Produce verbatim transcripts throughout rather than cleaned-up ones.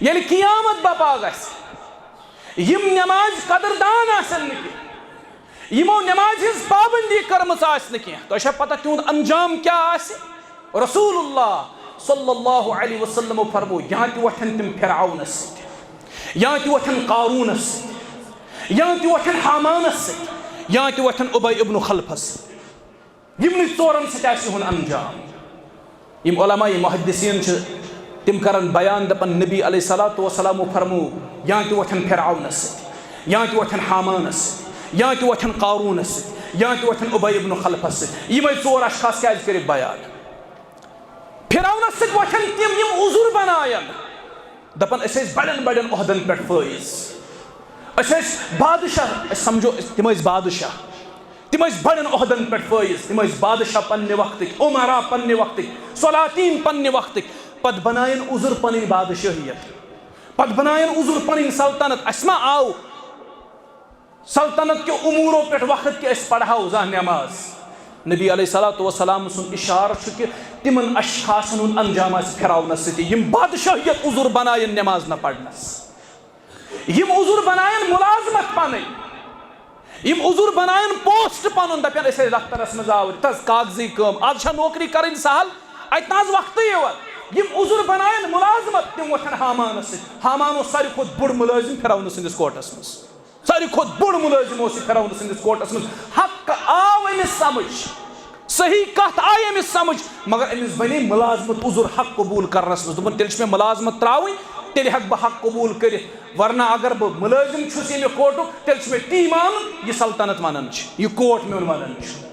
ییٚلہِ قیامت بپا گژھِ، یِم نمازِ قدردان آسن نہٕ کینٛہہ، یِمو نمازِ ہٕنٛز پابندی کٔرمٕژ آسہِ نہٕ کینٛہہ، تۄہہِ چھا پتہ تِہُنٛد انجام کیٛاہ آسہِ؟ رسول اللہ صلی اللہ علیہ وسلمو فرموو، یا تہِ وۄتھن تِم فرعونس سۭتۍ، یا تہِ وۄتھن قارونس سۭتۍ، یا تہِ وۄتھن حامانس سۭتۍ، یا تہِ وۄتھن ابی ابن خلفس سۭتۍ۔ یِمنٕے ژورن سۭتۍ آسہِ یِہُنٛد انجام۔ یِم علماء، یِم محدثین چھِ، تِم کرن بیان، دپن، نبی علیہ الصلوۃ والسلامو فرموو، یا تہِ وۄتھن فرعونس سۭتۍ، یا تہِ وۄتھن حامانس سۭتۍ، یا تہِ وۄتھن قارونس سۭتۍ، یا تہِ وۄتھن ابی ابن خلفس سۭتۍ۔ یِمے ژور اشخاص کیازِ کٔرِکھ بیان؟ فرعونس سۭتۍ وۄتھن تِم، یِم عذر بناین، دپن، أسۍ ٲسۍ بڑٮ۪ن بڑٮ۪ن عہدن پٮ۪ٹھ فٲیز، أسۍ ٲسۍ بادشاہ، أسۍ سمجھو، أسۍ، تِم ٲسۍ بادشاہ، تِم ٲسۍ بڑٮ۪ن عہدن پٮ۪ٹھ فٲیز، تِم ٲسۍ بادشاہ پننہِ وقتٕکۍ، امراء پننہِ وقتٕکۍ، سلاطین پننہِ وقتٕکۍ۔ پتہٕ بناین عذر پنٕنۍ بادشٲہیت، پتہٕ بناین عذر پنٕنۍ سلطنت۔ اسہِ ما آو سلطنت کیو امورو پٮ۪ٹھ وقت کہِ أسۍ پرہاو زانٛہہ نماز؟ نبی علیہ الصلوۃ والسلام سُنٛد اشارٕ چھُ کہِ تِمن اشخاصن ہُنٛد انجام آسہِ فرعونس سۭتۍ، یِم بادشٲہیت عذر بناین نماز نہ پرنس۔ یِم عذر بناین ملازمت پنٕنۍ، یِم عذر بناین پوسٹ پنُن، دپن، أسۍ ٲسۍ دفترس منٛز آوٕرۍ، تس کاغذی کٲم، از چھا نوکری کرٕنۍ سہل؟ اتہِ نہ حظ وقتٕے یوت۔ یِم عذر بناین ملازمت، تِم وۄتھن حامانس سۭتۍ۔ حامان اوس ساروی کھۄتہٕ بوٚڑ ملٲزم فرعون سٕنٛدِس کورٹس منٛز، ساروی کھۄتہٕ بوٚڑ ملٲزم اوس یہِ فرعون سٕنٛدِس کورٹس منٛز۔ حق آو أمِس سمجھ، صحیح کتھ آیہِ أمِس سمجھ، مگر أمِس بنے ملازمت عذر حق قبول کرنس منٛز۔ دوٚپُن، تیٚلہِ چھِ مےٚ ملازمت ترٛاوٕنۍ، تیٚلہِ ہٮ۪کہٕ بہٕ حق قبول کٔرِتھ، ورنہ اگر بہٕ ملٲزم چھُس ییٚمہِ کورٹُک، تیٚلہِ چھُ مےٚ تی مانُن، یہِ سلطنت ونان چھِ، یہِ کورٹ میون ونان چھُ۔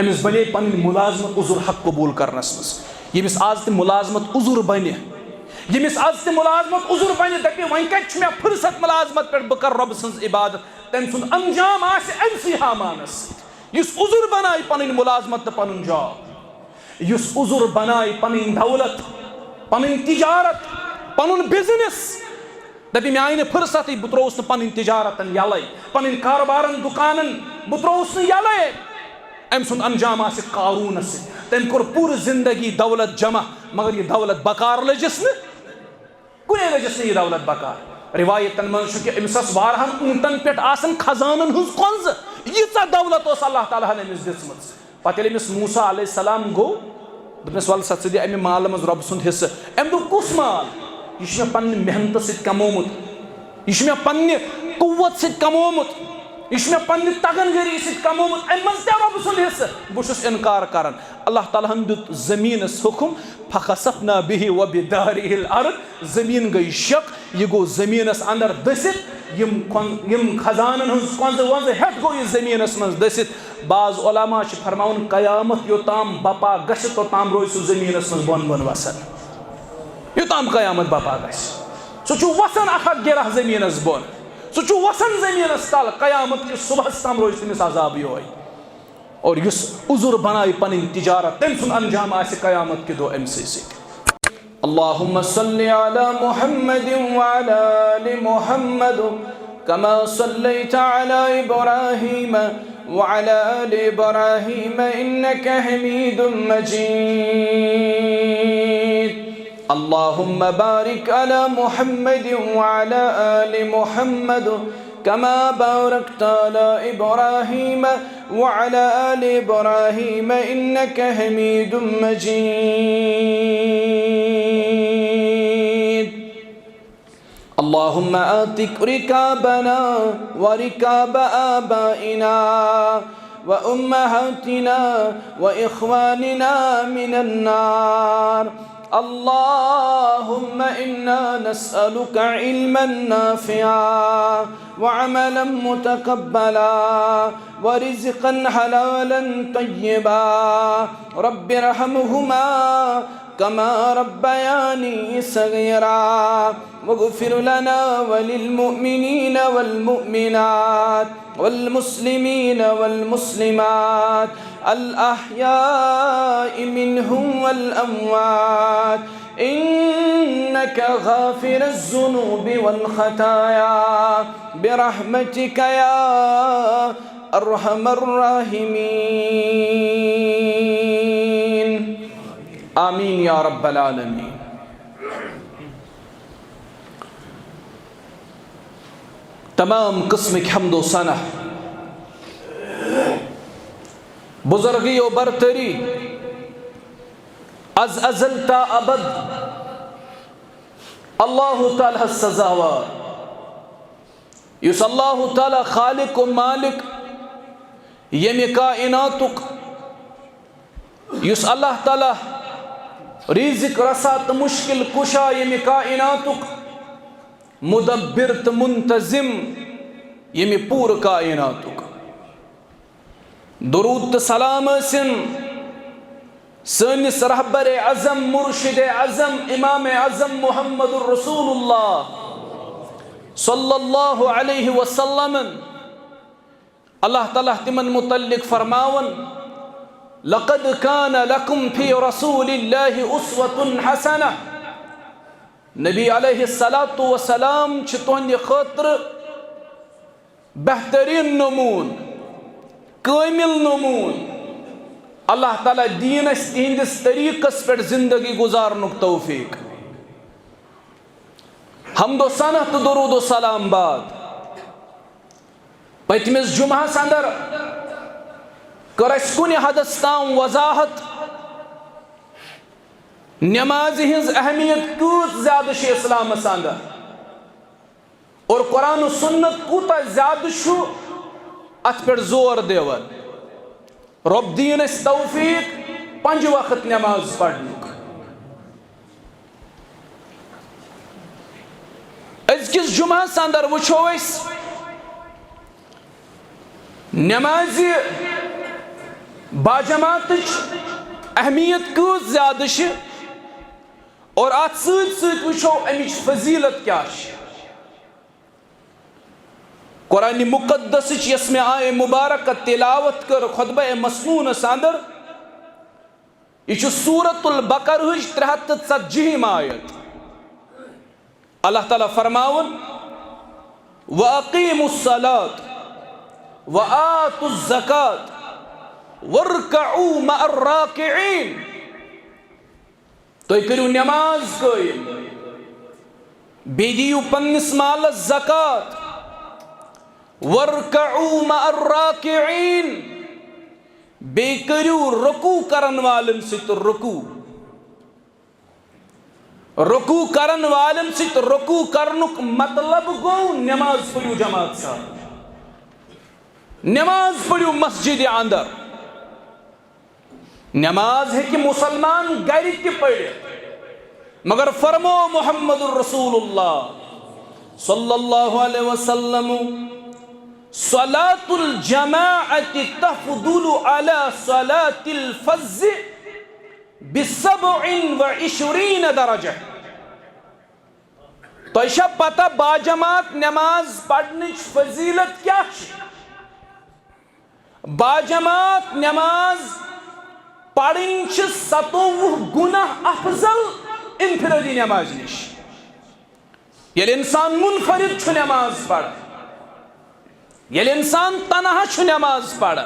أمِس بنے پنٕنۍ ملازمت عذر حق قبول کرنس منٛز۔ ییٚمِس از تہِ ملازمت عذر بنہِ، ییٚمِس از تہِ ملازمت عذر بنہِ، دپہِ، وۄنۍ کتہِ چھُ مےٚ فرصت ملازمت پٮ۪ٹھ، بہٕ کرٕ رۄبہٕ سٕنٛز عبادت، تٔمۍ سُنٛد انجام آسہِ أمسٕے حامانس سۭتۍ، یُس عذر بنایہِ پنٕنۍ ملازمت تہٕ پنُن جاب، یُس عذر بنایہِ پنٕنۍ دولت، پنٕنۍ تجارت، پنُن بزنس۔ دپہِ، مےٚ آیہِ نہٕ فرصتٕے، بہٕ ترٛووُس نہٕ پنٕنۍ تجارتن یلے، پنٕنۍ کاربارن، دُکانن، بہٕ ترٛووُس نہٕ یلے۔ أمۍ سُنٛد انجام آسہِ قارونس سۭتۍ۔ تٔمۍ کوٚر پوٗرٕ زندگی دولت جمع، مگر یہِ دولت بکار لٔجِس نہٕ، کُنے لٔجِس نہٕ یہِ دولت بکار۔ روایتن منٛز چھُ کہِ أمِس ٲس واریاہن اونٹن پٮ۪ٹھ آسان خزانن ہٕنٛز کۄنٛزٕ، ییٖژاہ دولت اوس اللہ تعالیٰ ہن أمِس دِژمٕژ۔ پتہٕ ییٚلہِ أمِس موسیٰ علیہ السلام گوٚو، دوٚپنس، "ولہٕ سا، ژٕ دِ امہِ مالہٕ منٛز رۄبہٕ سُنٛد حصہٕ۔" أمۍ دوٚپ، "کُس مال؟ یہِ چھُ مےٚ پننہِ محنتہٕ سۭتۍ کمومُت، یہِ چھُ مےٚ پننہِ قوت سۭتۍ کمومُت، یہِ چھُ مےٚ پننہِ تگن گٔری سۭتۍ کمومُت، امہِ منٛز کیٛاہ رۄبہٕ سُنٛد حصہٕ؟ بہٕ چھُس انکار کران۔" اللہ تعالیٰ ہن دیُت زٔمیٖنس حُکم، "فخسفنا بہ وبدارہ الارض"، زٔمیٖن گٔے شک، یہِ گوٚو زٔمیٖنس اندر دٔسِتھ، یِم کۄن-، یِم خزانن ہٕنٛز کۄنٛزٕ وۄنٛزٕ ہٮ۪تھ گوٚو یہِ زٔمیٖنس منٛز دٔسِتھ۔ بعض علماء چھِ فرماوان، قیامت یوٚتام بپا گژھِ، توٚتام روزِ سُہ زٔمیٖنس منٛز بۄن بۄن وسان۔ یوٚتام قیامت بپا گژھِ، سُہ چھُ وسان اکھ اکھ گِرہ زٔمیٖنس بۄن، سُہ چھُ وسان زٔمیٖنس تل۔ قیامت کِس صبحس تام روزِ تٔمِس عذاب یِہوٚے۔ اور یُس عذر بنایہِ پنٕنۍ تجارت، تٔمۍ سُنٛد انجام آسہِ قیامت کہِ دۄہ أمۍ سٕے سۭتۍ۔ اللهم صل على محمد وعلى آل محمد كما صليت على إبراهيم وعلى آل إبراهيم إنك حميد مجيد. اللهم بارك على محمد وعلى آل محمد كما باركت على إبراهيم وعلى آل إبراهيم إنك حميد مجيد. اللهم أعتق رقابنا ورقاب آبائنا وأمهاتنا وإخواننا من النار. اللهم إنا نسألك علما نافعا وعملا متقبلا ورزقا حلالا طيبا. رب ارحمهما كما ربياني صغيرا. واغفر لنا وللمؤمنين والمؤمنات والمسلمين والمسلمات الأحياء منهم والأموات إنك غافر الذنوب والخطايا برحمتك يا أرحم الراحمين. آمين يا رب العالمين. تمام قسمٕکۍ حمد و ثنا، بزرگی و برتری، از ازل تا ابد اللہ تعالیٰ ہس سزاوار، یُس اللہ تعالیٰ خالق و مالک ییٚمہِ کائناتُک، یُس اللہ تعالیٰ رزق رسا تہٕ مشکل کشا ییٚمہِ کائناتُک، مدبر تہٕ منتظم ییٚمہِ پوٗرٕ کائناتُک۔ درود تہٕ سلام ٲسِن سٲنِس رہبر اعظم، مرشد اعظم، امام اعظم محمد رسول اللہ صلی اللہ علیہ وسلم۔ اللہ تعالیٰ تِمن متعلق فرماوان، "لقد كان لكم في رسول الله أسوة حسنة"۔ نبی علیہ الصلوۃ والسلام چھِ تُہنٛدِ خٲطرٕ بہترین نمون، کامل نمون۔ اللہ تعالیٰ دین اسہِ تِہنٛدِس طریقس پٮ۪ٹھ زندگی گزارنُک توفیق۔ حمد و ثنا تہٕ درود و سلام بعد، پٔتمِس جمعہس اندر کٔر اسہِ کُنہِ حدس تام وضاحت نمازِ ہٕنٛز اہمیت کۭژ زیادٕ چھِ اسلامس اندر، اور قرآن و سنت کوٗتاہ زیادٕ چھُ اتھ پٮ۪ٹھ زور دِوان۔ رۄب دِیِن اسہِ توفیق پنجہِ وقت نماز پرنُک۔ أزکِس جمعہس اندر وٕچھو أسۍ نمازِ باجماعتٕچ اہمیت کۭژ زیادٕ چھِ، اور اتھ سۭتۍ سۭتۍ وٕچھو امِچ فضیلت کیٛاہ چھِ۔ قرآن مقدسٕچ یۄس مےٚ آیے مبارکہ تلاوت کٔر خطبہ مسنونس اندر، یہِ چھُ سورۃ البقرہٕچ ترٛےٚ ہتھ تہٕ ژتجی ہِم آیت۔ اللہ تعالیٰ فرماوُن، "وَأَقِيمُوا الصَّلَاةَ وَآتُوا الزَّكَاةَ وَارْكَعُوا مَعَ الرَّاكِعِينَ"۔ تُہۍ کٔرِو نماز قٲیِم، بیٚیہِ دِیِو پننِس مالس زکوٰۃ۔ "وَارْكَعُوا مَعَ الرَّاكِعِينَ"، بیٚیہِ کٔرِو رکوع کرن والٮ۪ن سۭتۍ رکوع۔ رکوع کرن والٮ۪ن سۭتۍ رکوع کرنُک مطلب گوٚو نماز پٔرِو جماعت سان، نماز پٔرِو مسجدِ اندر۔ نماز ہیٚکہِ مسلمان گرِ تہِ پٔرِتھ، مگر فرمو محمد رسول اللہ صلی اللہ علیہ وسلم، "صلاة الجماعة تفضل على صلاة الفذ بسبع وعشرين درجة"۔ تۄہہِ چھا پتہ باجماعت نماز پرنٕچ فضیلت کیٛاہ چھِ؟ باجماعت نماز پرٕنۍ چھِ ستووُہ گُناہ افضل انفرادی نمازِ نِش۔ ییٚلہِ انسان منفرد چھُ نماز پران، ییٚلہِ انسان تنہا چھُ نماز پران،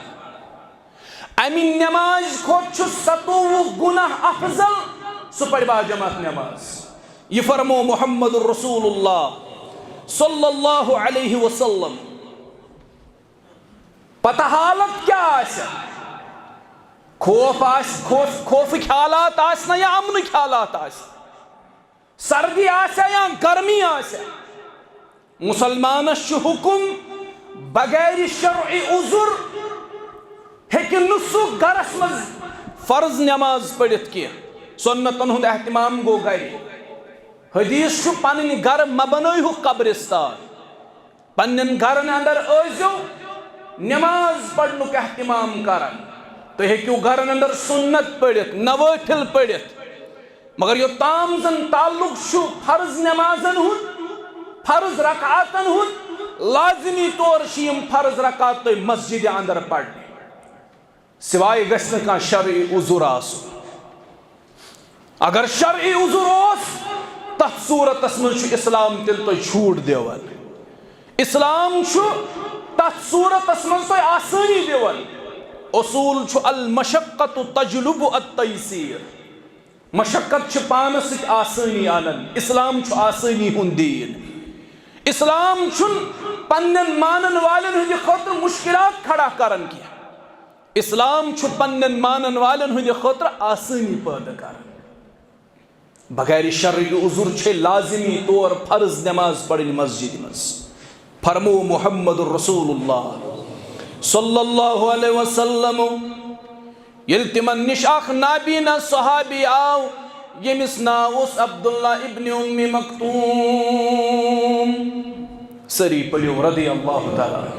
امہِ نمازِ کھۄتہٕ چھُ ستووُہ گُناہ افضل سُہ پرِ باجماعت نماز۔ یہِ فرمو محمد رسول اللہ صلی اللہ علیہ وسلم۔ پتہ حالت کیٛاہ آسہِ؟ خوف آسہِ، خوف، خوفٕکۍ حالات آسہِ نا یا امنٕکۍ حالات آسہِ؟ سردی آسہِ یا گرمی آسہِ؟ مسلمانس چھُ حکم، بغیر شرعی عذر ہیٚکہِ نہٕ سُہ گرس منٛز فرض نماز پٔرِتھ کینٛہہ۔ سنتن ہُنٛد اہتمام گوٚو گرِ۔ حدیث چھُ، "پنٕنۍ گرٕ مہ بنٲوِہُکھ قبرستان۔" پننٮ۪ن گرن اندر ٲسۍزیو نماز پرنُک اہتمام کران۔ تُہۍ ہیٚکِو گرن اندر سنت پٔرِتھ، نوافل پٔرِتھ، مگر یوٚتام زن تعلق چھُ فرض نمازن ہُنٛد، فرض رکعاتن ہُنٛد، لازمی طور چھِ یِم فرض رکعات تۄہہِ مسجدِ اندر پرنہِ۔ سوائے گژھِ نہٕ کانٛہہ شرعی عذر آسُن۔ اگر شرعی عذر اوس، تتھ صورتس منٛز چھُ اسلام تیٚلہِ تۄہہِ چھوٗٹ دِوان۔ اسلام چھُ تتھ صورتس منٛز تۄہہِ آسٲنی دِوان۔ اصوٗل چھُ، "المشقة تجلب التيسير"۔ مشقت چھِ پانس سۭتۍ آسٲنی انان۔ اسلام چھُ آسٲنی ہُنٛد دیٖن۔ اسلام چھُنہٕ پننٮ۪ن مانن والٮ۪ن ہٕنٛدِ خٲطرٕ مشکلات کھڑا کران کینٛہہ۔ اسلام چھُ پننٮ۪ن مانن والٮ۪ن ہٕنٛدِ خٲطرٕ آسٲنی پٲدٕ کران۔ بغیر شرعی عذر چھے لازمی طور فرض نماز پرٕنۍ مسجد منٛز۔ فرمو محمد رسول اللہ صلی اللہ علیہ وسلم۔ ییٚلہِ تِمن نِش اکھ نابینا صحابی آو، ییٚمِس ناو اوس عبداللہ ابن ام مکتوم۔ سٲری پٔرِو رضی اللہ تعالیٰ عنہ۔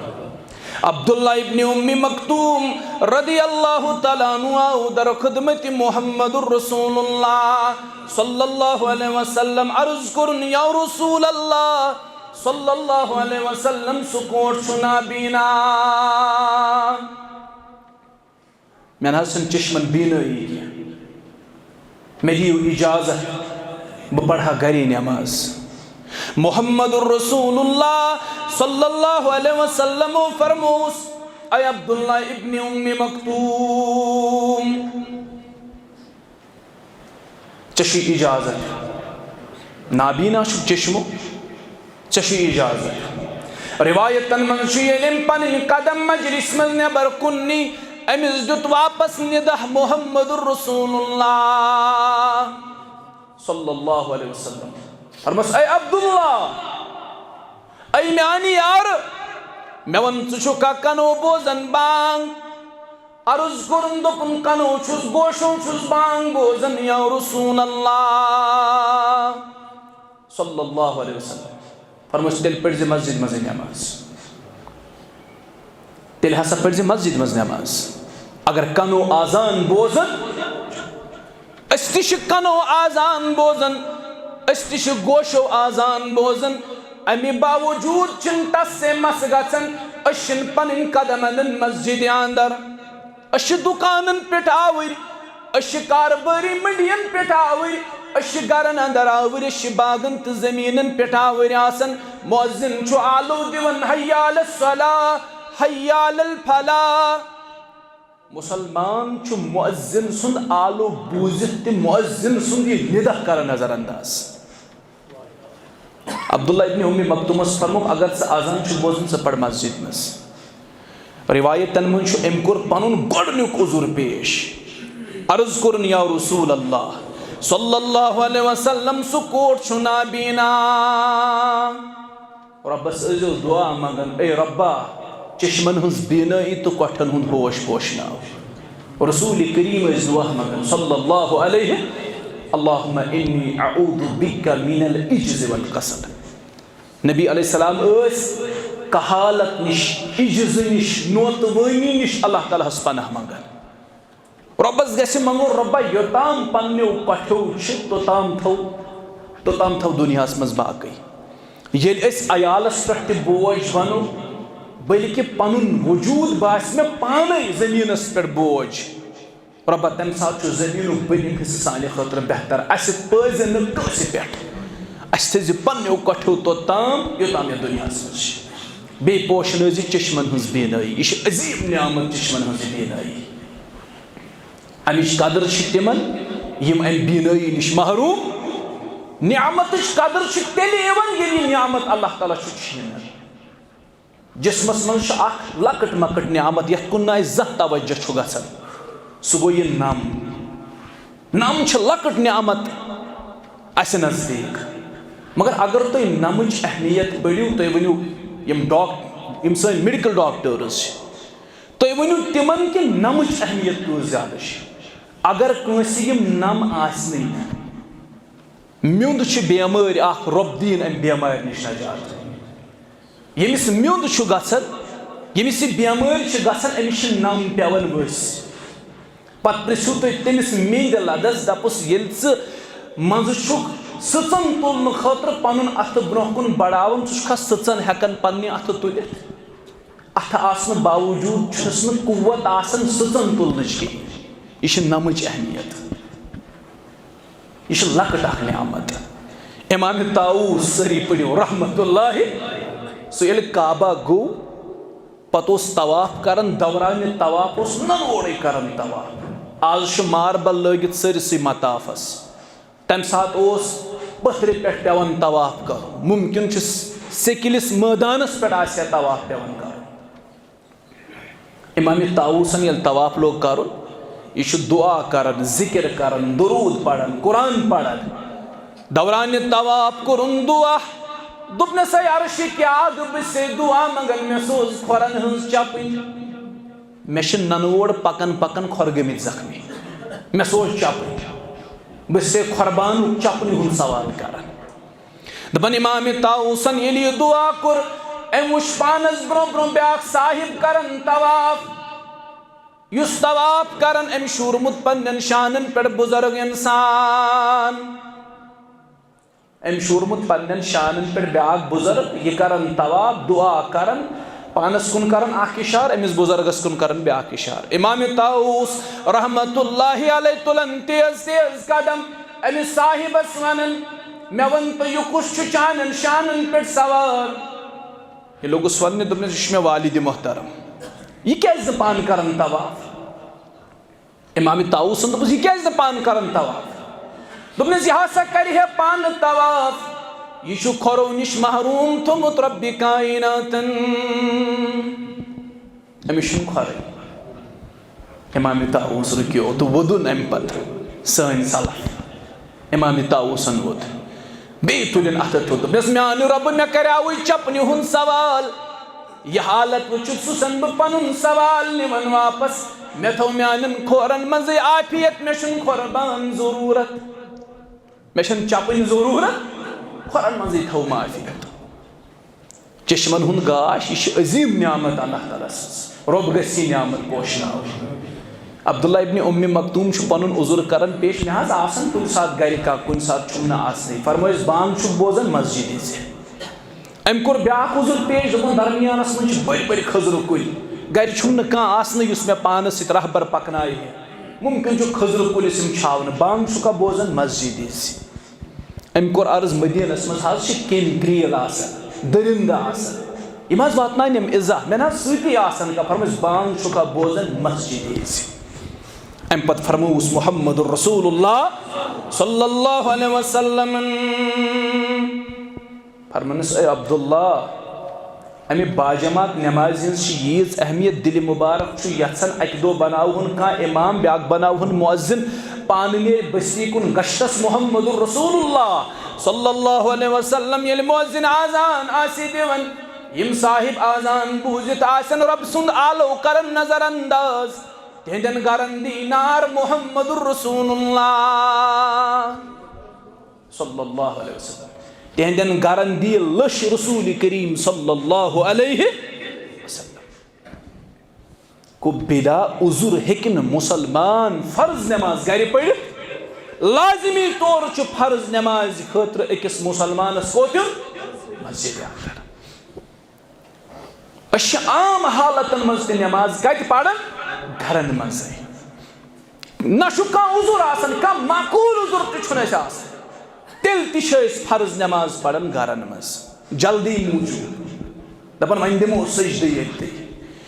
عبداللہ ابن ام مکتوم رضی اللہ تعالیٰ عنہ آو در خدمت محمد رسول اللہ صلی اللہ علیہ وسلم۔ عرض کوٚرُن، یا رسول اللہ صلی اللہ علیہ وسلم، سُہ کوٚٹ چھُ نابینا؟ مےٚ نہ حظ چھَنہٕ چشمن بینٲیی کینٛہہ۔ مےٚ دِیِو اجازت، بہٕ پرٕ ہا گرے نماز۔ محمد رسول اللہ صلی اللہ علیہ وسلم فرموس، اے عبداللہ ابن ام مکتوم، ژےٚ چھُے اجازت۔ نابینا چھُکھ چشمو، ژےٚ چھُے اجازت۔ روایتن منٛز چھُ، ییٚلہِ أمۍ پنٕنۍ قدم مجلس منٛز نٮ۪بر کُن نی، أمِس دیُت واپس ندہ محمد رسول اللہ صلی اللہ علیہ وسلم۔ فرمس، اے عبداللہ، اے میانہِ یارٕ، مےٚ وَن، ژٕ چھُکھا کنو بوزان بانگ؟ عرض کوٚرُن، دوٚپُن، کنو چھُس، گوشو چھُس بانگ بوزان، یا رسول اللہ صلی اللہ علیہ وسلم۔ فرموس، تیٚلہِ پٔرزِ مسجد منٛزٕے نماز۔ تیٚلہِ ہسا پٔرزِ مسجد منٛز نماز۔ اگر کنو آزان بوزن، أسۍ تہِ چھِ کنو آزان بوزان، أسۍ تہِ چھِ گوشو آزان بوزان، اَمہِ باوجوٗد چھِنہٕ تس سے مس گژھان۔ أسۍ چھِنہٕ پنٕنۍ قدم انان مسجدِ اندر۔ أسۍ چھِ دُکانن پٮ۪ٹھ آوٕرۍ، أسۍ چھِ کاربٲری منڈین پٮ۪ٹھ آوٕرۍ، أسۍ چھِ گرن اندر آوٕرۍ، أسۍ چھِ باغن تہٕ زٔمیٖنن پٮ۪ٹھ آوٕرۍ آسان۔ مؤذن چھُ آلو دِوان، حی علی الصلاح، حی علی الفلاح۔ مسلمان چھُ مؤذن سُنٛد آلو بوٗزِتھ تہِ مؤذن سُنٛد یہِ نِدہ کران نظر انداز۔ عبداللہ ابن ام مکتومس فرموو، اگر ژٕ اذان چھُکھ بوزان، ژٕ پَر مسجد منٛز۔ روایتن منٛز چھُ، أمۍ کوٚر پنُن گۄڈٕنیُک عذر پیش۔ عرض کوٚرُن، یا رسول اللہ صلی اللہ علیہ وسلم، سُہ کوٚٹ چھُ نابینا؟ رۄبس ٲسۍزیو دُعا منٛگان، اے رۄبا، چشمن ہٕنٛز بینٲیی تہٕ کۄٹھٮ۪ن ہُنٛد ہوش پوشناو۔ رسول کریم ٲسۍ دُعا منٛگان صلی اللہ علیہ، اللہم انی اعوذ بک من العجز والکسل۔ نبی علیہ السلام ٲسۍ کہالت نِش، عجز نِش، نوتوٲنی نِش اللہ تعالیٰ ہس پناہ منٛگان۔ رۄبس گژھِ منٛگُن، رۄبا، یوٚتام پننیو کۄٹھیو چھِ، توٚتام تھو، توٚتام تھو دُنیاہس منٛز باقٕے۔ ییٚلہِ أسۍ عیالس پٮ۪ٹھ تہِ بوج بنو، بلکہِ پنُن وجوٗد باسہِ مےٚ پانے زٔمیٖنس پٮ۪ٹھ بوج، رۄبا، تمہِ ساتہٕ چھُ زٔمیٖنُک بٔنِم حصہٕ سانہِ خٲطرٕ بہتر۔ اسہِ پٲزِ نہٕ کٲنٛسہِ پٮ۪ٹھ۔ اسہِ تھٲزِ پننیو کۄٹھیو توٚتام، یوٚتام یتھ دُنیاہس منٛز چھِ۔ بیٚیہِ پوشنٲوزِ چشمن ہٕنٛز بینٲیی۔ یہِ چھِ عظیٖم نعمت، چشمن ہٕنٛز یہِ بینٲیی۔ امِچ قدر چھِ تِمن، یِم امہِ بینٲیی نِش محروم۔ نعمتٕچ قدر چھِ تیٚلہِ یِوان، ییٚلہِ یہِ نعمت اللہ تعالیٰ چھُ چھینان۔ جسمس منٛز چھِ اکھ لۄکٕٹ مۄکٕٹ نعمت، یتھ کُن نہٕ اسہِ زانٛہہ توجہ چھُ گژھان، سُہ گوٚو یہِ نم۔ نم چھِ لۄکٕٹ نعمت اسہِ نزدیٖک، مگر اگر تُہۍ نمٕچ اہمیت پٔرِو، تُہۍ ؤنِو، یِم ڈاک-، یِم سٲنۍ میڈیکل ڈاکٹٲرٕز چھِ، تُہۍ ؤنِو تِمن کہِ نمٕچ اہمیت کۭژ زیادٕ چھِ۔ اگر کٲنٛسہِ یِم نم آسنٕے، میوٚنٛد چھِ بیمٲرۍ اکھ، رۄب دِیِن امہِ بیمارِ نِش نجات۔ ییٚمِس میوٚنٛد چھُ گژھان، ییٚمِس یہِ بیمٲرۍ چھِ گژھان، أمِس چھِ نم پٮ۪وان ؤسۍ۔ پتہٕ پرٛژھِو تُہۍ تٔمِس میٚنٛدِ لدس، دپُس، ییٚلہِ ژٕ منٛزٕ چھُکھ سٕژن تُلنہٕ خٲطرٕ پنُن اتھٕ برونٛہہ کُن بڑاوان، ژٕ چھُکھا سٕژن ہٮ۪کان پننہِ اتھٕ تُلِتھ؟ اتھٕ آسنہٕ باوجوٗد چھُس نہٕ قوت آسان سٕژن تُلنٕچ کِہیٖنۍ۔ یہِ چھِ نمٕچ اہمیت۔ یہِ چھِ لۄکٕٹ اکھ نعمت۔ امام طاووس، سٲری پٔرِو رحمت اللہ، سُہ ییٚلہِ کعبہ گوٚو، پتہٕ اوس طواف کران، دورانِ طواف اوس ننوڑے کران طواف۔ آز چھُ ماربل لٲگِتھ سٲرسٕے مطافس۔ تمہِ ساتہٕ اوس پٔتھرِ پٮ۪ٹھ پٮ۪وان طواف کرُن۔ ممکن چھُ س-، سیٚکِلِس مٲدانَس پٮ۪ٹھ آسہِ ہا طواف پٮ۪وان کَرُن۔ امام طاووسن ییٚلہِ طواف لوگ کرُن، یہِ چھُ دعا کران، ذکر کران، درود پران، قرآن پران۔ دوران طواف کوٚرُن دعا، دوٚپنس، "اے عرشہِ کیٛاہ دُ بہٕ سے دعا منگان، مےٚ سوز کھۄرن ہٕنٛز چپٕنۍ۔" مےٚ چھِ ننہٕ وور پکان پکان کھۄر گٔمٕتۍ زخمی، مےٚ سوز چپٕنۍ۔ بہٕ سے کھۄربانُک چپنہِ ہُنٛد سوال کران۔ دپان امام طاووسن ییٚلہِ یہِ دعا کوٚر، أمۍ وُچھ پانس برونٛہہ برونٛہہ بیاکھ صاحب کران طواف۔ یُس طواف کران، أمۍ شوٗرمُت پننٮ۪ن شانن پٮ۪ٹھ بُزرگ انسان۔ أمۍ شوٗرمُت پننٮ۪ن شانن پٮ۪ٹھ بیاکھ بُزرگ، یہِ کران طواف، دعا کران، پانس کُن کران اکھ اشارٕ، أمِس بُزرگس کُن کران بیاکھ اشارٕ۔ امام طاووس رحمت اللہ علیہ تُلان تیز تیز قدم، أمِس صاحبس ونان، "مےٚ وَن تہٕ، یہِ کُس چھُ چانٮ۪ن شانن پٮ۪ٹھ سوار؟" یہِ لوٚگُس وننہِ، دوٚپنس، "یہِ چھُ مےٚ والد محترم۔ یہِ کیازِ نہٕ پانہٕ کران طواف؟" امام طاووسن دوٚپُس، "یہِ کیازِ نہٕ پانہٕ کران طواف؟" دوٚپنس، "یہِ ہسا کرِ ہے پانہٕ طواف۔ یہِ چھُ کھۄرو نِش محروم تھوٚمُت رۄبِ کائناتن۔" أمِس چھُنہٕ کھۄرٕے۔ امام طاووس رُکیو تہٕ ووٚدُن امہِ پتہٕ سٲنۍ سلف۔ امام طاووسن ووٚد۔ بیٚیہِ تُلِن اتھٕ تھوٚد۔ دوٚپنس، "میانہِ رۄبہٕ، مےٚ کریاوُے چپنہِ ہُنٛد سوال۔ یہِ حالت وٕچھِتھ سُسن بہٕ پنُن سوال نِوان واپس۔ مےٚ تھوٚو میانٮ۪ن کھۄرن منٛزٕے عافیت، مےٚ چھُنہٕ کھۄربان ضروٗرت۔" مےٚ چھَنہٕ چپٕنۍ ضروٗرت، کھۄرن منٛزٕے تھٲوٕم عافیت۔ چشمن ہُنٛد گاش، یہِ چھِ عظیٖم نعمت اللہ تعالیٰ سٕنٛز۔ رۄب گژھِ یہِ نعمت پوشناوٕنۍ۔ عبداللہ ابن ام مکتوم چھُ پنُن عذر کران پیش، "مےٚ حظ آسان کُنہِ ساتہٕ گرِ کانٛہہ، کُنہِ ساتہٕ چھُم نہٕ آسنٕے۔ فرمٲیِس، بانگ چھُکھ بوزان، مسجدِ ییٖزِ۔" أمۍ کوٚر بیٛاکھ عذر پیش، دوٚپُن، "درمیانس منٛز چھِ بٔڑۍ بٔڑۍ کھٔزرٕ کُلۍ، گرِ چھُم نہٕ کانٛہہ آسنٕے یُس مےٚ پانس سۭتۍ رہبر پکناوِ ہے۔ ممکن چھُ کھٔزرٕ کُلِس یِم چھاونہٕ، بانگ چھُکھا بوزان، مسجدِ ییٖزِ۔" أمۍ کوٚر عرض، "مدیٖنس منٛز حظ چھِ کیٚمۍ کرٛیٖل آسان، دٔرِندٕ آسان، یِم حظ واتناون یِم اِزا، مےٚ نہ حظ سۭتی آسان کانٛہہ۔" فرمٲیِس، "بانگ چھُکھا بوزان، مسجدِ ییٖزِ۔" اَمہِ پتہٕ فرمووُس محمد رسول اللہ صلی اللہ علیہ وسلمن، فرمٲنس، "اے عبداللہ، امہِ باجماعت نمازِ ہٕنٛز چھِ ییٖژ اہمیت، دِلِ مُبارک چھُ یژھان اکہِ دۄہ بناوہُن کانٛہہ امام، بیاکھ بناوہُن مؤذن، پانہٕ نیرِ بستی کُن گشتس محمد رسول اللہ صلی اللہ علیہ وسلم۔ ییٚلہِ مؤذن آذان آسہِ دِوان، یِم صاحب آذان بوٗزِتھ آسن رۄب سُنٛد آلو کران نظر انداز، تِہنٛدٮ۪ن گرن دی نار محمد رسول اللہ صلی اللہ علیہ وسلم۔ تِہنٛدٮ۪ن گرن دی لٔش رسول کریم صلی اللہ علیہ وسلم۔" گوٚو بلا عذر ہیٚکہِ نہٕ مُسلمان فرض نماز گرِ پٔرِتھ۔ لازمی طور چھُ فرض نمازِ خٲطرٕ أکِس مُسلمانس کوٚت یُن؟ مسجدِ اندر۔ أسۍ چھِ عام حالتن منٛز تہِ نماز کتہِ پران؟ گرن منٛزٕے۔ نہ چھُ کانٛہہ عذر آسان، کانٛہہ معقول عذر تہِ چھُنہٕ اَسہِ آسان، تیٚلہِ تہِ چھِ أسۍ فرض نماز پران گرن منٛز۔ جلدی موٗجوٗب دپان، "وۄنۍ دِمو سجدٕ ییٚتہِ۔"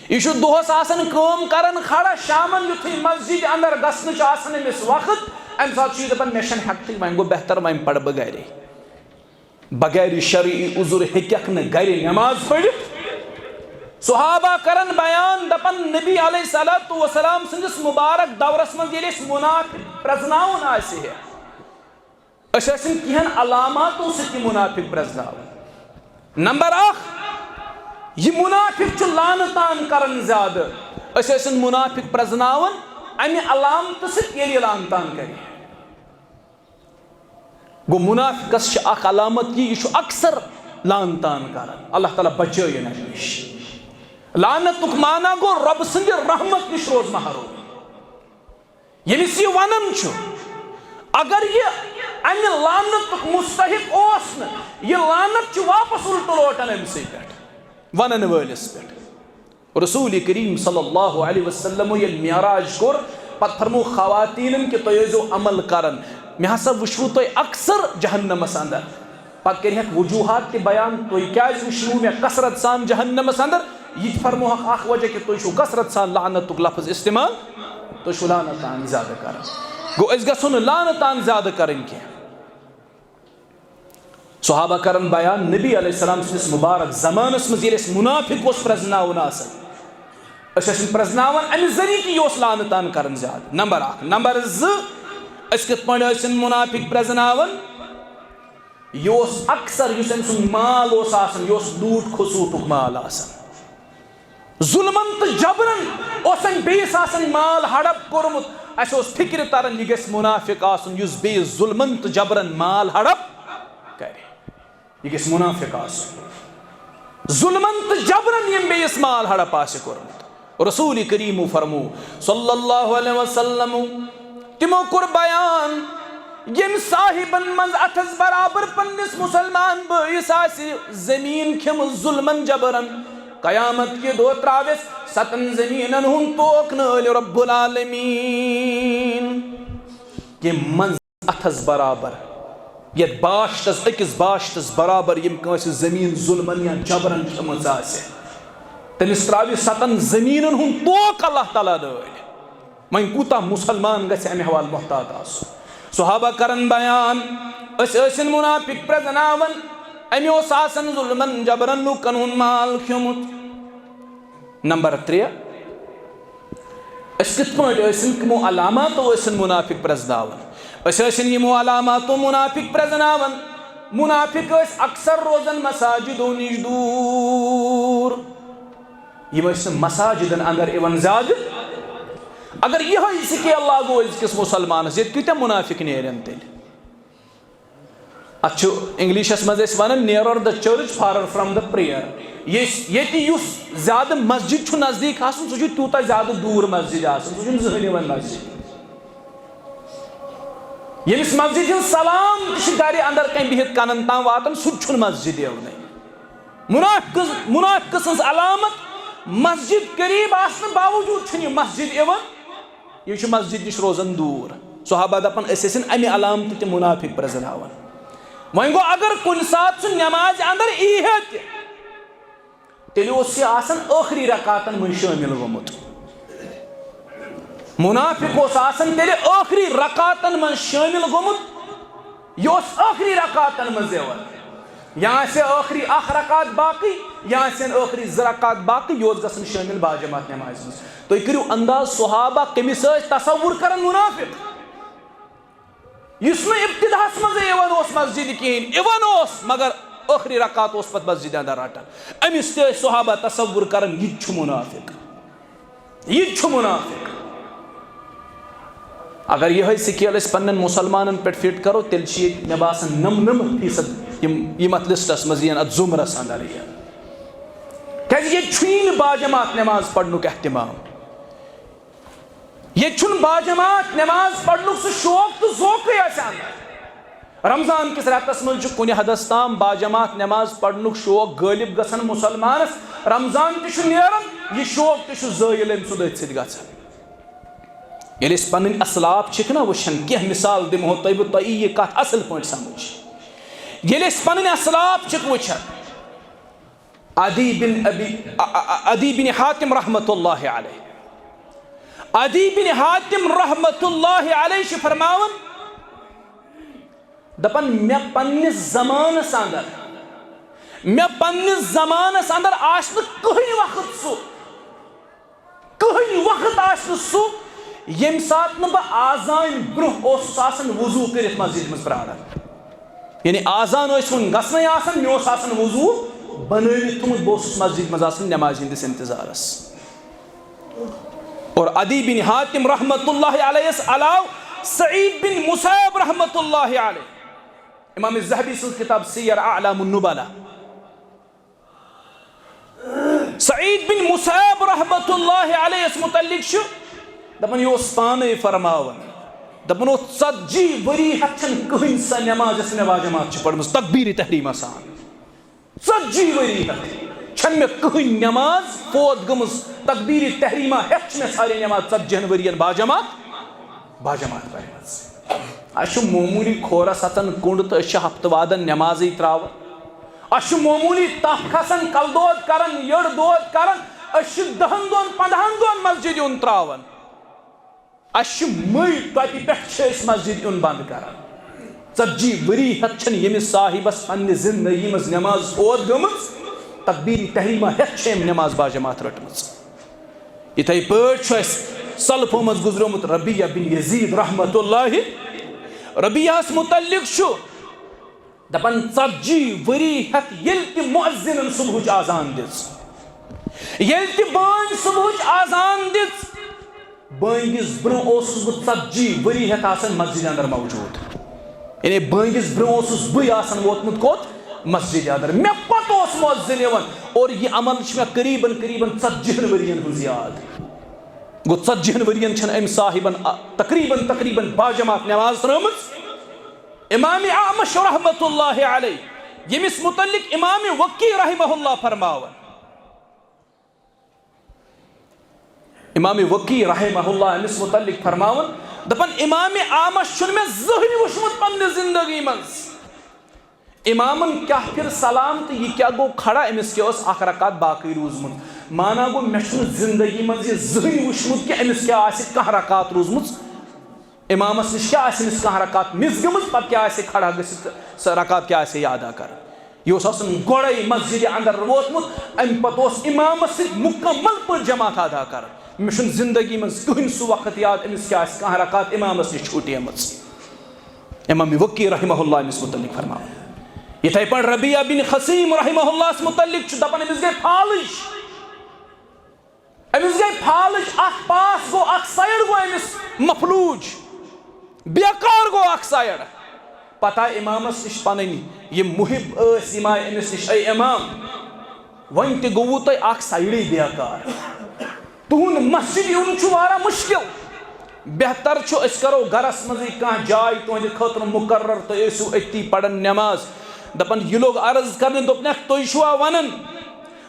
یہِ چھُ دۄہس آسان کٲم کران کھڑا، شامن یُتھُے مسجد اندر گژھنٕچ آسان أمِس وقت، امہِ ساتہٕ چھُ یہِ دپان، "مےٚ چھَنہٕ ہٮ۪کتھٕے، وۄنۍ گوٚو بہتر، وۄنۍ پرٕ بہٕ گرے۔" بغیر شرعی عذر ہیٚککھ نہٕ گرِ نماز پٔرِتھ۔ صحابہ کرن بیان، دپن، نبی علیہ الصلوۃ والسلام سٕنٛدِس مبارک دورس منٛز ییٚلہِ اَسہِ منافق پرزناوُن آسہِ ہے، أسۍ ٲسِن کینٛہن علاماتو سۭتۍ یہِ منافق پرزناوان۔ نمبر اکھ، یہِ منافق چھُ لعنتان کران زیادٕ۔ أسۍ ٲسِن منافق پرزناوان امہِ علامتہٕ سۭتۍ، ییٚلہِ یہِ لعنتان کرِ۔ گوٚو، منافقس چھِ اکھ علامت یہِ، یہِ چھُ اکثر لعنتان کران۔ اللہ تعالیٰ بچٲیِن امہِ نِش۔ لعنتُک معنی گوٚو رۄب سٕنٛدِ رحمت نِش روز محروم۔ ییٚمِس یہِ ونان چھُ، اگر یہِ امہِ لعنتُک مستحق اوس نہٕ، یہِ لعنت چھُ واپس الٹہٕ لوٹان أمۍ سٕے پٮ۪ٹھ، ونن وٲلِس پٮ۪ٹھ۔ رسول کریم صلی اللہ علیہ وسلمو ییٚلہِ معراج کوٚر، پتہٕ فرموو خواتیٖنن کہِ تُہۍ ٲسۍزیو عمل کران، مےٚ ہسا وٕچھوٕ تۄہہِ اکثر جہنمس اندر۔ پتہٕ کرِہکھ وجوہات تہِ بیان، تُہۍ کیازِ وٕچھوٕ مےٚ کثرت سان جہنمس اندر؟ یہِ تہِ فرموہکھ اکھ وجہ کہِ تُہۍ چھِو کثرت سان لعنتُک لفظ استعمال، تُہۍ چھِو لعنتان زیادٕ کران۔ گوٚو، أسۍ گژھو نہٕ لعنتان زیادٕ کرٕنۍ کینٛہہ۔ صحابہ کرن بیان، نبی علیہ السلام سٕنٛدِس مبارک زمانس منٛز ییٚلہِ اَسہِ منافق اوس پرٛزناوُن آسان، أسۍ ٲسۍ نہٕ پرٛزناوان اَمہِ ذٔریعہٕ کہِ یہِ اوس لعنت تان کران زیادٕ۔ نمبر اکھ۔ نمبر زٕ، أسۍ کِتھ پٲٹھۍ ٲسۍ منافق پرٛزناوان؟ یہِ اوس اکثر، یُس أمۍ سُنٛد مال اوس آسان، یہِ اوس لوٗٹھ کھسوٗٹُک مال آسان۔ ظلمن تہٕ جبرن اوس أمۍ بیٚیِس آسان مال ہڑپ کوٚرمُت۔ اَسہِ اوس فِکرِ تران، یہِ گژھِ منافق آسُن، یُس بیٚیِس ظلمن تہٕ جبرن مال ہڑپ کرِ۔ یہِ گژھِ منافق آسُن، ظلمن تہٕ جبرن ییٚمۍ بیٚیِس مال ہڑپ آسہِ کوٚرمُت۔ رسول کریمو فرمو صلی اللہ علیہ وسلم، تِمو کوٚر بیان، ییٚمۍ صاحبن منٛز اتھس برابر پننِس مسلمان بٲیِس آسہِ زٔمیٖن کھیٚمٕژ ظلمن جبرن، قیامت کہِ دۄہ ترٛاوٮ۪س ستن زٔمیٖنن ہُنٛد توکھ نٲلۍ رب العالمین۔ ییٚمۍ منٛز اتھس برابر، یتھ باشتس، أکِس باشتس برابر ییٚمۍ کٲنٛسہِ زٔمیٖن ظلمن یا جبرن کھیٚمٕژ آسہِ، تٔمِس ترٛاوِ ستن زٔمیٖنن ہُنٛد توکھ اللہ تعالیٰ نٲلۍ۔ وۄنۍ کوٗتاہ مسلمان گژھِ امہِ حوالہٕ محتاط آسُن؟ صحابہ کرن بیان، أسۍ ٲسِن منافق پرٛزناوان، أمۍ اوس آسان ظلمن جبرن لوٗکن ہُنٛد مال کھیوٚمُت۔ نمبر ترٛےٚ، أسۍ کِتھ پٲٹھۍ ٲسِن، کٕمو علاماتو ٲسِن منافق پرٛزناوان؟ أسۍ ٲسِن یِمو علاماتو منافق پرٛزناوان۔ منافق ٲسۍ اکثر روزان مساجدو نِش دوٗر، یِم ٲسۍ نہٕ مساجدن اندر یِوان زیادٕ۔ اگر یِہوٚے سکیل لاگو أزکِس مسلمانس، ییٚتہِ کۭتیاہ منافق نیرن تیٚلہِ؟ اتھ چھُ انگلشس منٛز أسۍ ونان، nearer the church, farther from the prayer۔ ییٚس-، ییٚتہِ یُس زیادٕ مسجد چھُ نزدیٖک آسان، سُہ چھُ تیوٗتاہ زیادٕ دوٗر مسجد آسان، سُہ چھُنہٕ زٕہٕنۍ یِوان مسجد۔ ییٚمِس مسجد ہُنٛد سلام تہِ چھُ گرِ اندر کنہِ بِہِتھ کنن تام واتان، سُہ تہِ چھُنہٕ مسجد یِوانٕے۔ منافقس، منافقہٕ سٕنٛز علامت، مسجد قریب آسنہٕ باوجود چھُنہٕ یہِ مسجد یِوان۔ یہِ چھُ مسجد نِش روزان دوٗر۔ صحابہ دپان، أسۍ ٲسِن امہِ علامتہٕ تہِ منافق پرٛزناوان۔ وۄنۍ گوٚو، اگر کُنہِ ساتہٕ سُہ نمازِ اندر یی ہے تہِ، تیٚلہِ اوس یہِ آسان ٲخری رکعتن منٛز شٲمِل گوٚمُت۔ منافق اوس آسان تیٚلہِ ٲخری رکعتن منٛز شٲمِل گوٚمُت۔ یہِ اوس ٲخری رکعتن منٛز یِوان۔ یا آسہِ ٲخری اکھ رکعت باقٕے، یا آسن ٲخری زٕ رکعت باقٕے، یہِ اوس گژھان شٲمِل باجماعت نمازِ منٛز۔ تُہۍ کٔرِو انداز، صحابہ کٔمِس ٲسۍ تصور کران منافق؟ یُس نہٕ ابتداہس منٛزٕے یِوان اوس مسجدِ کِہیٖنۍ، یِوان اوس، مگر ٲخری رکعت اوس پتہٕ مسجدِ اندر رٹان۔ أمِس تہِ ٲسۍ صحابہ تصور کران، یہِ تہِ چھُ منافق۔ یہِ تہِ چھُ منافق۔ اگر یِہوٚے سکیل أسۍ پننٮ۪ن مسلمانن پٮ۪ٹھ فٹ کرو، تیٚلہِ چھِ ییٚتہِ، مےٚ باسان، نَمنَمَتھ فیصد یِم، یِم اتھ لسٹس منٛز یِن، اتھ زمرس اندر یِن۔ کیازِ ییٚتہِ چھُیی نہٕ باجماعت نماز پرنُک اہتمام۔ ییٚتہِ چھُنہٕ باجماعت نماز پرنُک سُہ شوق تہٕ ذوقٕے اَسہِ اندر۔ رمضان کِس رٮ۪تس منٛز چھُ کُنہِ حدس تام باجماعت نماز پرنُک شوق غٲلب گژھان مسلمانس۔ رمضان تہِ چھُ نیران، یہِ شوق تہِ چھُ زٲیِل أمۍ سُنٛد أتھۍ سۭتۍ گژھان۔ ییٚلہِ أسۍ پنٕنۍ اسلاف چھِکھ نہ وٕچھان، کینٛہہ مثال دِمہو تۄہہِ بہٕ، تۄہہِ یی یہِ کتھ اصل پٲٹھۍ سمجھ۔ ییٚلہِ أسۍ پنٕنۍ اسلاف چھِکھ وٕچھان، عدی بن ابی، ع-، ع-، عدی بن حاتم رحمت اللہ علیہ۔ عدی بن حاتم رحمت اللہ علیہ چھِ فرماوان، دپان، مےٚ پننِس زمانس اندر، مےٚ پننِس زمانس اندر آسہِ نہٕ کٕہٕنۍ وقت سُہ، کٕہٕنۍ وقت آسہِ نہٕ سُہ، ییٚمہِ ساتہٕ نہٕ بہٕ آذان برونٛہہ اوسُس آسان وضو کٔرِتھ مسجدِ منٛز پراران۔ یعنی آذان ٲسۍ وُنہِ گژھنَے آسان، مےٚ اوس آسان وضو بنٲوِتھ تھوٚمُت، بہٕ اوسُس مسجدِ منٛز آسان نمازِ ہٕنٛدِس انتظارس۔ اور عدی بن حاتم رحمت اللہ علیہ یس علاوٕ سعید بن مسیب رحمت اللہ علیہ، امام ذہبی سٕنٛز کتاب سیر اعلام النبلا، سعید بن مسیب رحمت اللہ علیہ یس متعلق چھُ دپان، یہِ اوس پانے فرماوان، دپان اوس، ژتجی ؤری ہٮ۪تھ چھنہٕ کٕہٕنۍ سۄ نماز یۄس مےٚ باجماعت چھِ پٔرمٕژ تکبیر تحریمہ سان۔ ژتجی ؤری ہٮ۪تھ چھنہٕ مےٚ کٕہٕنۍ نماز فوت گٔمٕژ تکبیر تحریمہ ہٮ۪تھ، چھِ مےٚ سارے نماز ژتجی ہن ؤرین باجماعت، باجماعت پٔرمٕژ۔ اسہِ چھُ معموٗلی کھورس اژان کُنڈ تہٕ أسۍ چھِ ہفتہٕ وادن نمازٕے ترٛاوان۔ اسہِ چھُ معموٗلی تپھ کھسان، کلہٕ دود کران، یٔڈ دود کران، أسۍ چھِ دہن دۄہن، پندہن دۄہن مسجد یُن ترٛاوان۔ اسہِ چھِ مٔنٛزۍ تۄتہِ پٮ۪ٹھ چھِ أسۍ مسجد یُن بنٛد کران۔ ژتجی ؤری ہٮ۪تھ چھنہٕ ییٚمِس صاحبس پننہِ زندگی منٛز نماز فوت گٔمٕژ، تکبیٖرِ تحریمہ ہٮ۪تھ چھےٚ أمۍ نماز باجماعت رٔٹمٕژ۔ یِتھے پٲٹھۍ چھُ اَسہِ سلفو منٛز گُزریومُت ربیعہ بن یزید رحمتہ اللہ۔ ربیعہس متعلق چھُ دپان، ژتجی ؤری ہٮ۪تھ ییٚلہِ تہِ مؤذنن صبحٕچ آذان دِژ، ییٚلہِ تہِ بٲنۍ صبحٕچ آذان دِژ، بٲنگِس برونٛہہ اوسُس بہٕ ژتجی ؤری ہٮ۪تھ آسان مسجدِ اندر موجود۔ یعنی بٲنگِس برونٛہہ اوسُس بٕے آسان ووتمُت کوٚت؟ مسجدِ اندر۔ مےٚ پتہٕ اوس مؤذن یِوان، اور یہِ عمل چھُ مےٚ قریباً قریباً ژتجی ہن ؤرین ہٕنٛز یاد۔ گوٚو، ژتجی ہن ؤرین چھنہٕ أمۍ صاحبن، آ، تقریباً تقریباً باجماعت نماز ترٲومٕژ۔ امام اعمش رحمتہ اللہ علیہ، ییٚمِس متعلق امام وقی رحمہ اللہ فرماوان، امام وقی رحمہ اللہ أمِس متعلق فرماوان، دپان، امام اعمش چھُنہٕ مےٚ زٕہٕنۍ وٕچھمُت پننہِ زندگی منٛز۔ امامن کیٛاہ پھِر سلام تہٕ یہِ کیٛاہ گوٚو کھڑا، أمِس کیٛاہ اوس اکھ رکعت باقٕے روٗزمُت؟ مانا گوٚو، مےٚ چھُنہٕ زندگی منٛز یہِ زٕہٕنۍ وٕچھمُت کہِ أمِس کیٛاہ آسہِ کانٛہہ رکعت روٗزمٕژ۔ امامس نِش کیٛاہ آسہِ أمِس کانٛہہ رکعت مِس گٔمٕژ، پتہٕ کیٛاہ آسہِ کھڑا گٔژھِتھ سۄ رکعت کیٛاہ آسہِ یہِ ادا کران۔ یہِ اوس آسان گۄڈے مسجدِ اندر ووتمُت، امہِ پتہٕ اوس امامس سۭتۍ مکمل پٲٹھۍ جماعت ادا کران۔ مےٚ چھُنہٕ زندگی منٛز کٕہٕنۍ سُہ وقت یاد أمِس کیٛاہ آسہِ کانٛہہ رکعت امامس نِش چھوٹیمٕژ۔ امام وقی رحمہ اللہ أمِس متعلق فرماوان۔ یِتھے پٲٹھۍ ربیعہ بن خثیم رحمہ اللہس متعلق چھُ دپان، أمِس گٔے فالج۔ أمِس گٔے فالٕچ اکھ پاس گوٚو، اکھ سایڈ گوٚو أمِس مفلوج، بیکار گوٚو اکھ سایڈ۔ پتہٕ آے امامس نِش پنٕنۍ یِم محب ٲسۍ، یِم آے أمِس نِش، "اے امام، وۄنۍ تہِ گوٚوُ تۄہہِ اکھ سایڈٕے بیکار۔ تُہُنٛد مسجد یُن چھُ واریاہ مُشکل۔ بہتر چھُ أسۍ کرو گرس منٛزٕے کانٛہہ جاے تُہنٛدِ خٲطرٕ مُقرر، تُہۍ ٲسِو أتی پران نٮ۪ماز۔" دپان، یہِ لوٚگ عرض کرنہِ، دوٚپنکھ، "تُہۍ چھِوا ونان،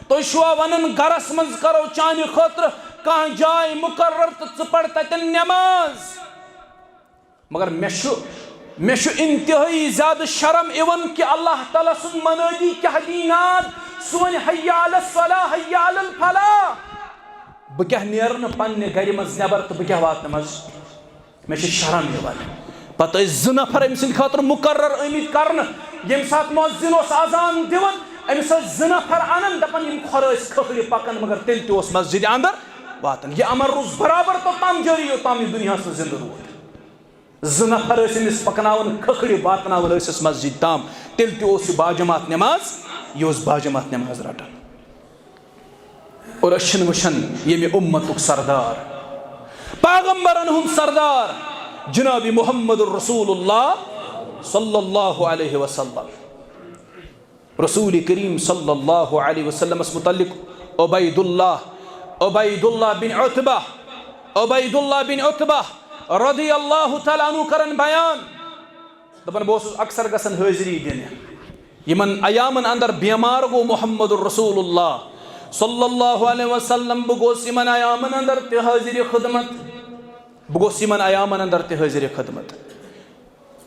تُہۍ چھِوا ونان گرس منٛز کرو چانہِ خٲطرٕ کانٛہہ جاے مُقرر تہٕ ژٕ پر تتٮ۪ن نٮ۪ماز؟" مگر مےٚ چھُ، مےٚ چھُ انتہٲیی زیادٕ شرم یِوان کہِ اللہ تعالیٰ سُنٛد منٲدی کیٛاہ دی ناد، سُہ وَنہِ، "حی علی الصلاح، حی علی الفلاح۔" بہٕ کیٛاہ نیرٕ نہٕ پننہِ گرِ منٛز نٮ۪بر تہٕ بہٕ کیٛاہ واتہٕ نہٕ مسجد؟ مےٚ چھِ شرم یِوان۔ پتہٕ ٲسۍ زٕ نفر أمۍ سٕنٛدِ خٲطرٕ مُقرر آمٕتۍ کرنہٕ۔ ییٚمہِ ساتہٕ مؤذن اوس اذان دِوان، أمِس ٲسۍ زٕ نفر انان، دپان، یِم کھۄرٕ ٲسۍ کھکھرِ پکان، مگر تیٚلہِ تہِ اوس مسجدِ اندر واتان۔ یہِ امر روٗز برابر توٚتام جٲری، یوٚتام یہِ دُنیاہس منٛز زندٕ روٗد۔ زٕ نفر ٲسۍ أمِس پکناوان، کھکھرِ واتناوان ٲسِس مسجد تام، تیٚلہِ تہِ اوس یہِ باجماعت نماز، یہِ اوس باجماعت نماز رٹان۔ اور أسۍ چھِنہٕ وٕچھان ییٚمہِ اُمتُک سردار، پیغمبرن ہُنٛد سردار، جناب محمد رسول اللہ صلی اللہ علیہ وسلم۔ رسول کریم صلی اللہ علیہ وسلمس متعلق عبید اللہ، عبید اللہ بن عتبہ، عبید اللہ بن عتبہ رضی اللہ تعالیٰ عنہ کران بیان۔ دپان، بہٕ اوسُس اکثر گژھان حٲضری دِنہِ۔ یِمن ایامن اندر بیمار گوٚو محمد رسول اللہ صلی اللہ علیہ وسلم۔ بہٕ گوٚوُس یِمن ایامن اندر تہِ حٲضرِ خدمت۔ بہٕ گوٚوُس یِمن ایامن اندر تہِ حٲضرِ خدمت۔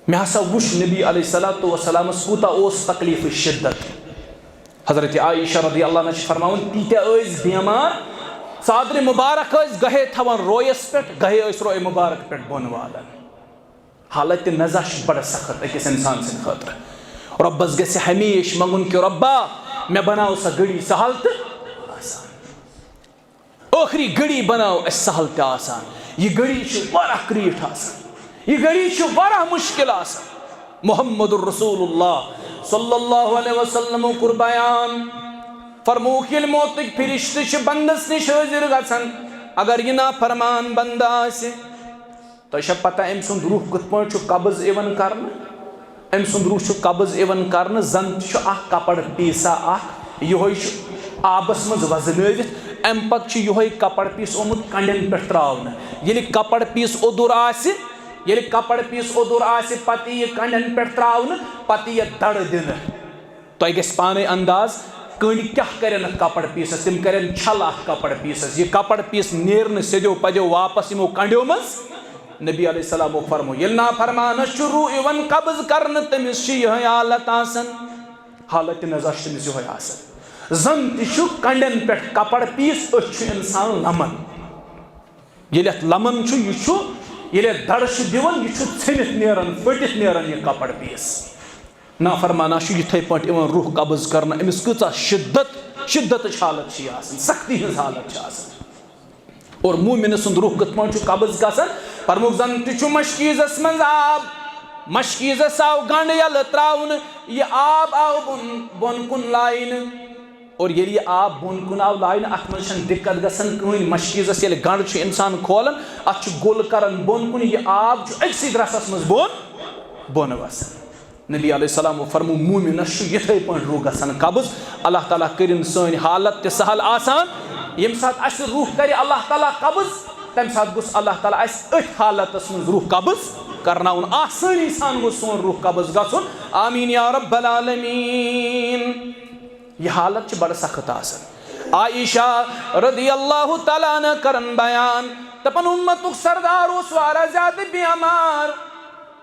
مےٚ ہسا وُچھ نبی علیہ الصلوۃ والسلامس کوٗتاہ اوس تکلیف شدت۔ حضرت عائشہ رضی اللہ عنہا چھِ فرماوان، تیٖتیٛاہ ٲسۍ بیمار، ژادرِ مبارک ٲسۍ گہے تھاوان رویس پٮ۪ٹھ، گہے ٲسۍ روے مبارک پٮ۪ٹھ بۄن والان۔ حالت نزا چھِ بڑٕ سخت أکِس انسان سٕنٛدِ خٲطرٕ۔ رۄبس گژھِ ہمیشہِ منٛگُن کہِ رۄبا، مےٚ بناو سۄ گھڑی سہل تہٕ آسان۔ ٲخری گھڑی بناو اَسہِ سہل تہٕ آسان۔ یہِ گھڑی چھِ واریاہ کریٖٹھ آسان۔ یہِ گھڑی چھِ واریاہ مُشکل آسان۔ محمد رسول اللہ صلی اللہ علیہ وسلم کوٚر بیان، فرمووُکھ، ییٚلہِ موتٕکۍ فرشتہٕ چھِ بندس نِش حٲضِر گژھان، اگر یہِ نافرمان بندٕ آسہِ، تۄہہِ چھا پتہ أمۍ سُنٛد روح کِتھ پٲٹھۍ چھُ قبض یِوان کرنہٕ؟ أمۍ سُنٛد روح چھُ قبض یِوان کرنہٕ، زن تہِ چھُ اکھ کپر پیٖسا اکھ، یِہوٚے چھُ آبس منٛز وزنٲوِتھ، اَمہِ پتہٕ چھُ یِہوٚے کپر پیٖس آمُت کنڈٮ۪ن پٮ۪ٹھ تراونہٕ۔ ییٚلہِ کپر پیٖس اوٚدُر آسہِ، ییٚلہِ کپر پیٖس اوٚدُر آسہِ، پتہٕ یہِ کنڈٮ۪ن پٮ۪ٹھ تراونہٕ، پتہٕ یہِ دڑٕ دِنہٕ۔ تۄہہِ گژھِ پانے انداز، کٔنڈۍ کیٛاہ کرن اتھ کپر پیٖسس؟ تِم کرن چھل اتھ کپر پیٖسس۔ یہِ کپر پیٖس نیرِ نہٕ سیٚدیو پدیو واپس یِمو کنڈیو منٛز۔ نبی علیہ السلامو فرمو، ییٚلہِ نافرمانس چھُ روح یِوان قبض کرنہٕ، تٔمِس چھِ یِہے حالت آسان۔ حالت نزا چھِ تٔمِس یِہوے آسان۔ زن تہِ چھُ کنڈٮ۪ن پٮ۪ٹھ کپر پیٖس، أتھۍ چھُ انسان لمان۔ ییٚلہِ اتھ لمان چھُ، یہِ چھُ ییٚلہِ دَڑٕ چھُ دِوان، یہِ چھُ ژھیٚنِتھ نیران، پھٔٹِتھ نیران یہِ کپر پیٖس۔ نافرمانہ چھُ یِتھَے پٲٹھۍ یِوان روح قبض کرنہٕ، أمِس کۭژاہ شدت، شدتٕچ حالت چھِ یہِ آسان، سختی ہٕنٛز حالت چھِ آسان۔ اور مومن سُنٛد روح کِتھ پٲٹھۍ چھُ قبض گژھان؟ فرمووُکھ، زن تہِ چھُ مشکیٖزس منٛز آب، مشکیٖزس آو گنٛڈ یلہٕ ترٛاونہٕ، یہِ آب آو بۄن، بۄن کُن لاینہٕ۔ اور ییٚلہِ یہِ آب بۄن کُن آو لاینہٕ، اتھ منٛز چھَنہٕ دِقت گژھان کٕہٕنۍ۔ مشکیٖزس ییٚلہِ گنٛڈ چھُ انسان کھولان، اتھ چھُ گوٚل کران بۄن کُن، یہِ آب چھُ أکسٕے درسس منٛز بۄن، بۄن وسان۔ نبی علیہ السلام فرمو، مومنس چھُ یِتھے پٲٹھۍ روح گژھان قبض۔ اللہ تعالیٰ کٔرِن سٲنۍ حالت تہِ سہل آسان۔ ییٚمہِ ساتہٕ اَسہِ روح کرِ اللہ تعالیٰ قبض، تَمہِ ساتہٕ گوٚژھ اللہ تعالیٰ اَسہِ أتھۍ حالتس منٛز روح قبض کرناوُن۔ آسٲنی سان گوٚژھ سون روح قبض گژھُن۔ آمین یا رب العالمین۔ یہِ حالت چھِ بڑٕ سخت آسان۔ عائشہ رضی اللہ تعالیٰ عنہ کرن بیان، دپان، امتُک سردار اوس واریاہ زیادٕ بیمار۔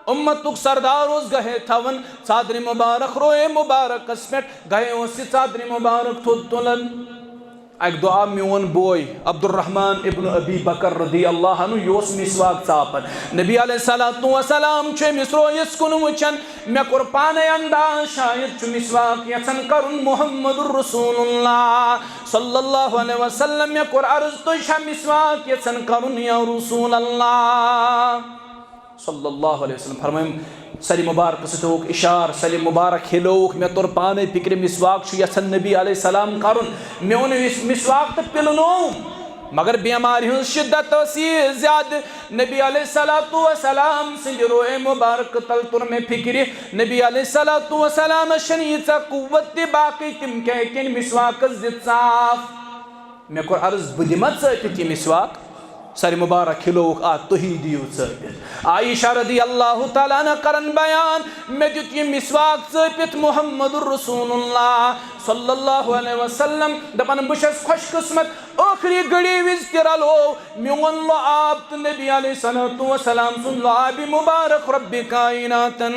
امتُک سردار اوس گہے تھاوان ژادرِ مبارک روئے مبارکس پٮ۪ٹھ، گہے اوس یہِ ژادرِ مبارک تھوٚد تُلان۔ اکہِ دۄہ آو میون بوے عبدالرحمان ابن ابی بکر رضی اللہ عنہ، یہِ اوس مسواک ژاپان۔ نبی علیہ الصلوۃ والسلام چھُ أمِس رویس کُن وٕچھان۔ مےٚ کوٚر پانے انداز، شاید چھُ مسواک یژھان کرُن محمد رسول اللہ صلی اللہ علیہ وسلم۔ مےٚ کوٚر عرض، تُہۍ چھا مسواک یژھان کرُن یا رسول اللہ؟ صلی اللہ علیہ وسلم۔ فرمٲیم، سرِ مبارک سۭتۍ ہووُکھ اشارٕ، سرِ مبارک ہِلووُکھ۔ مےٚ توٚر پانے فکرِ، مسواک چھُ یژھان نبی علیہ السلام کرُن۔ مےٚ اوٚن مس-، مسواک تہٕ پِلنووُم، مگر بیمارِ ہٕنٛز شدت ٲس یہِ زیادٕ۔ نبی علیہ الصلوۃ والسلام سٕنٛدِ روئے مبارک تل توٚر مےٚ فکرِ، نبی علیہ الصلوۃ والسلامس چھنہٕ ییٖژاہ قوت تہِ، باقٕے تِم کیٛاہ ہیٚکن مسواکس دِتھ صاف۔ مےٚ کوٚر عرض، بہٕ دِما ژٲپِتھ یہِ مسواک؟ سرِ مبارک ہِلووُکھ، آ، تُہی دِیِو ژٲپِتھ۔ عائشہ رضی اللہ تعالیٰ عنہ کرن بیان، مےٚ دیُت یہِ مسواک ژٲپِتھ محمد رسول اللہ صلی اللہ علیہ وسلم۔ دپان، بہٕ چھَس خۄش قسمت، ٲخری گھڑی وِزِ تہِ رلوو میون لعاب تہٕ نبی علیہ الصلوۃ والسلام سُنٛد لعابِ مبارک ربِ کائناتن۔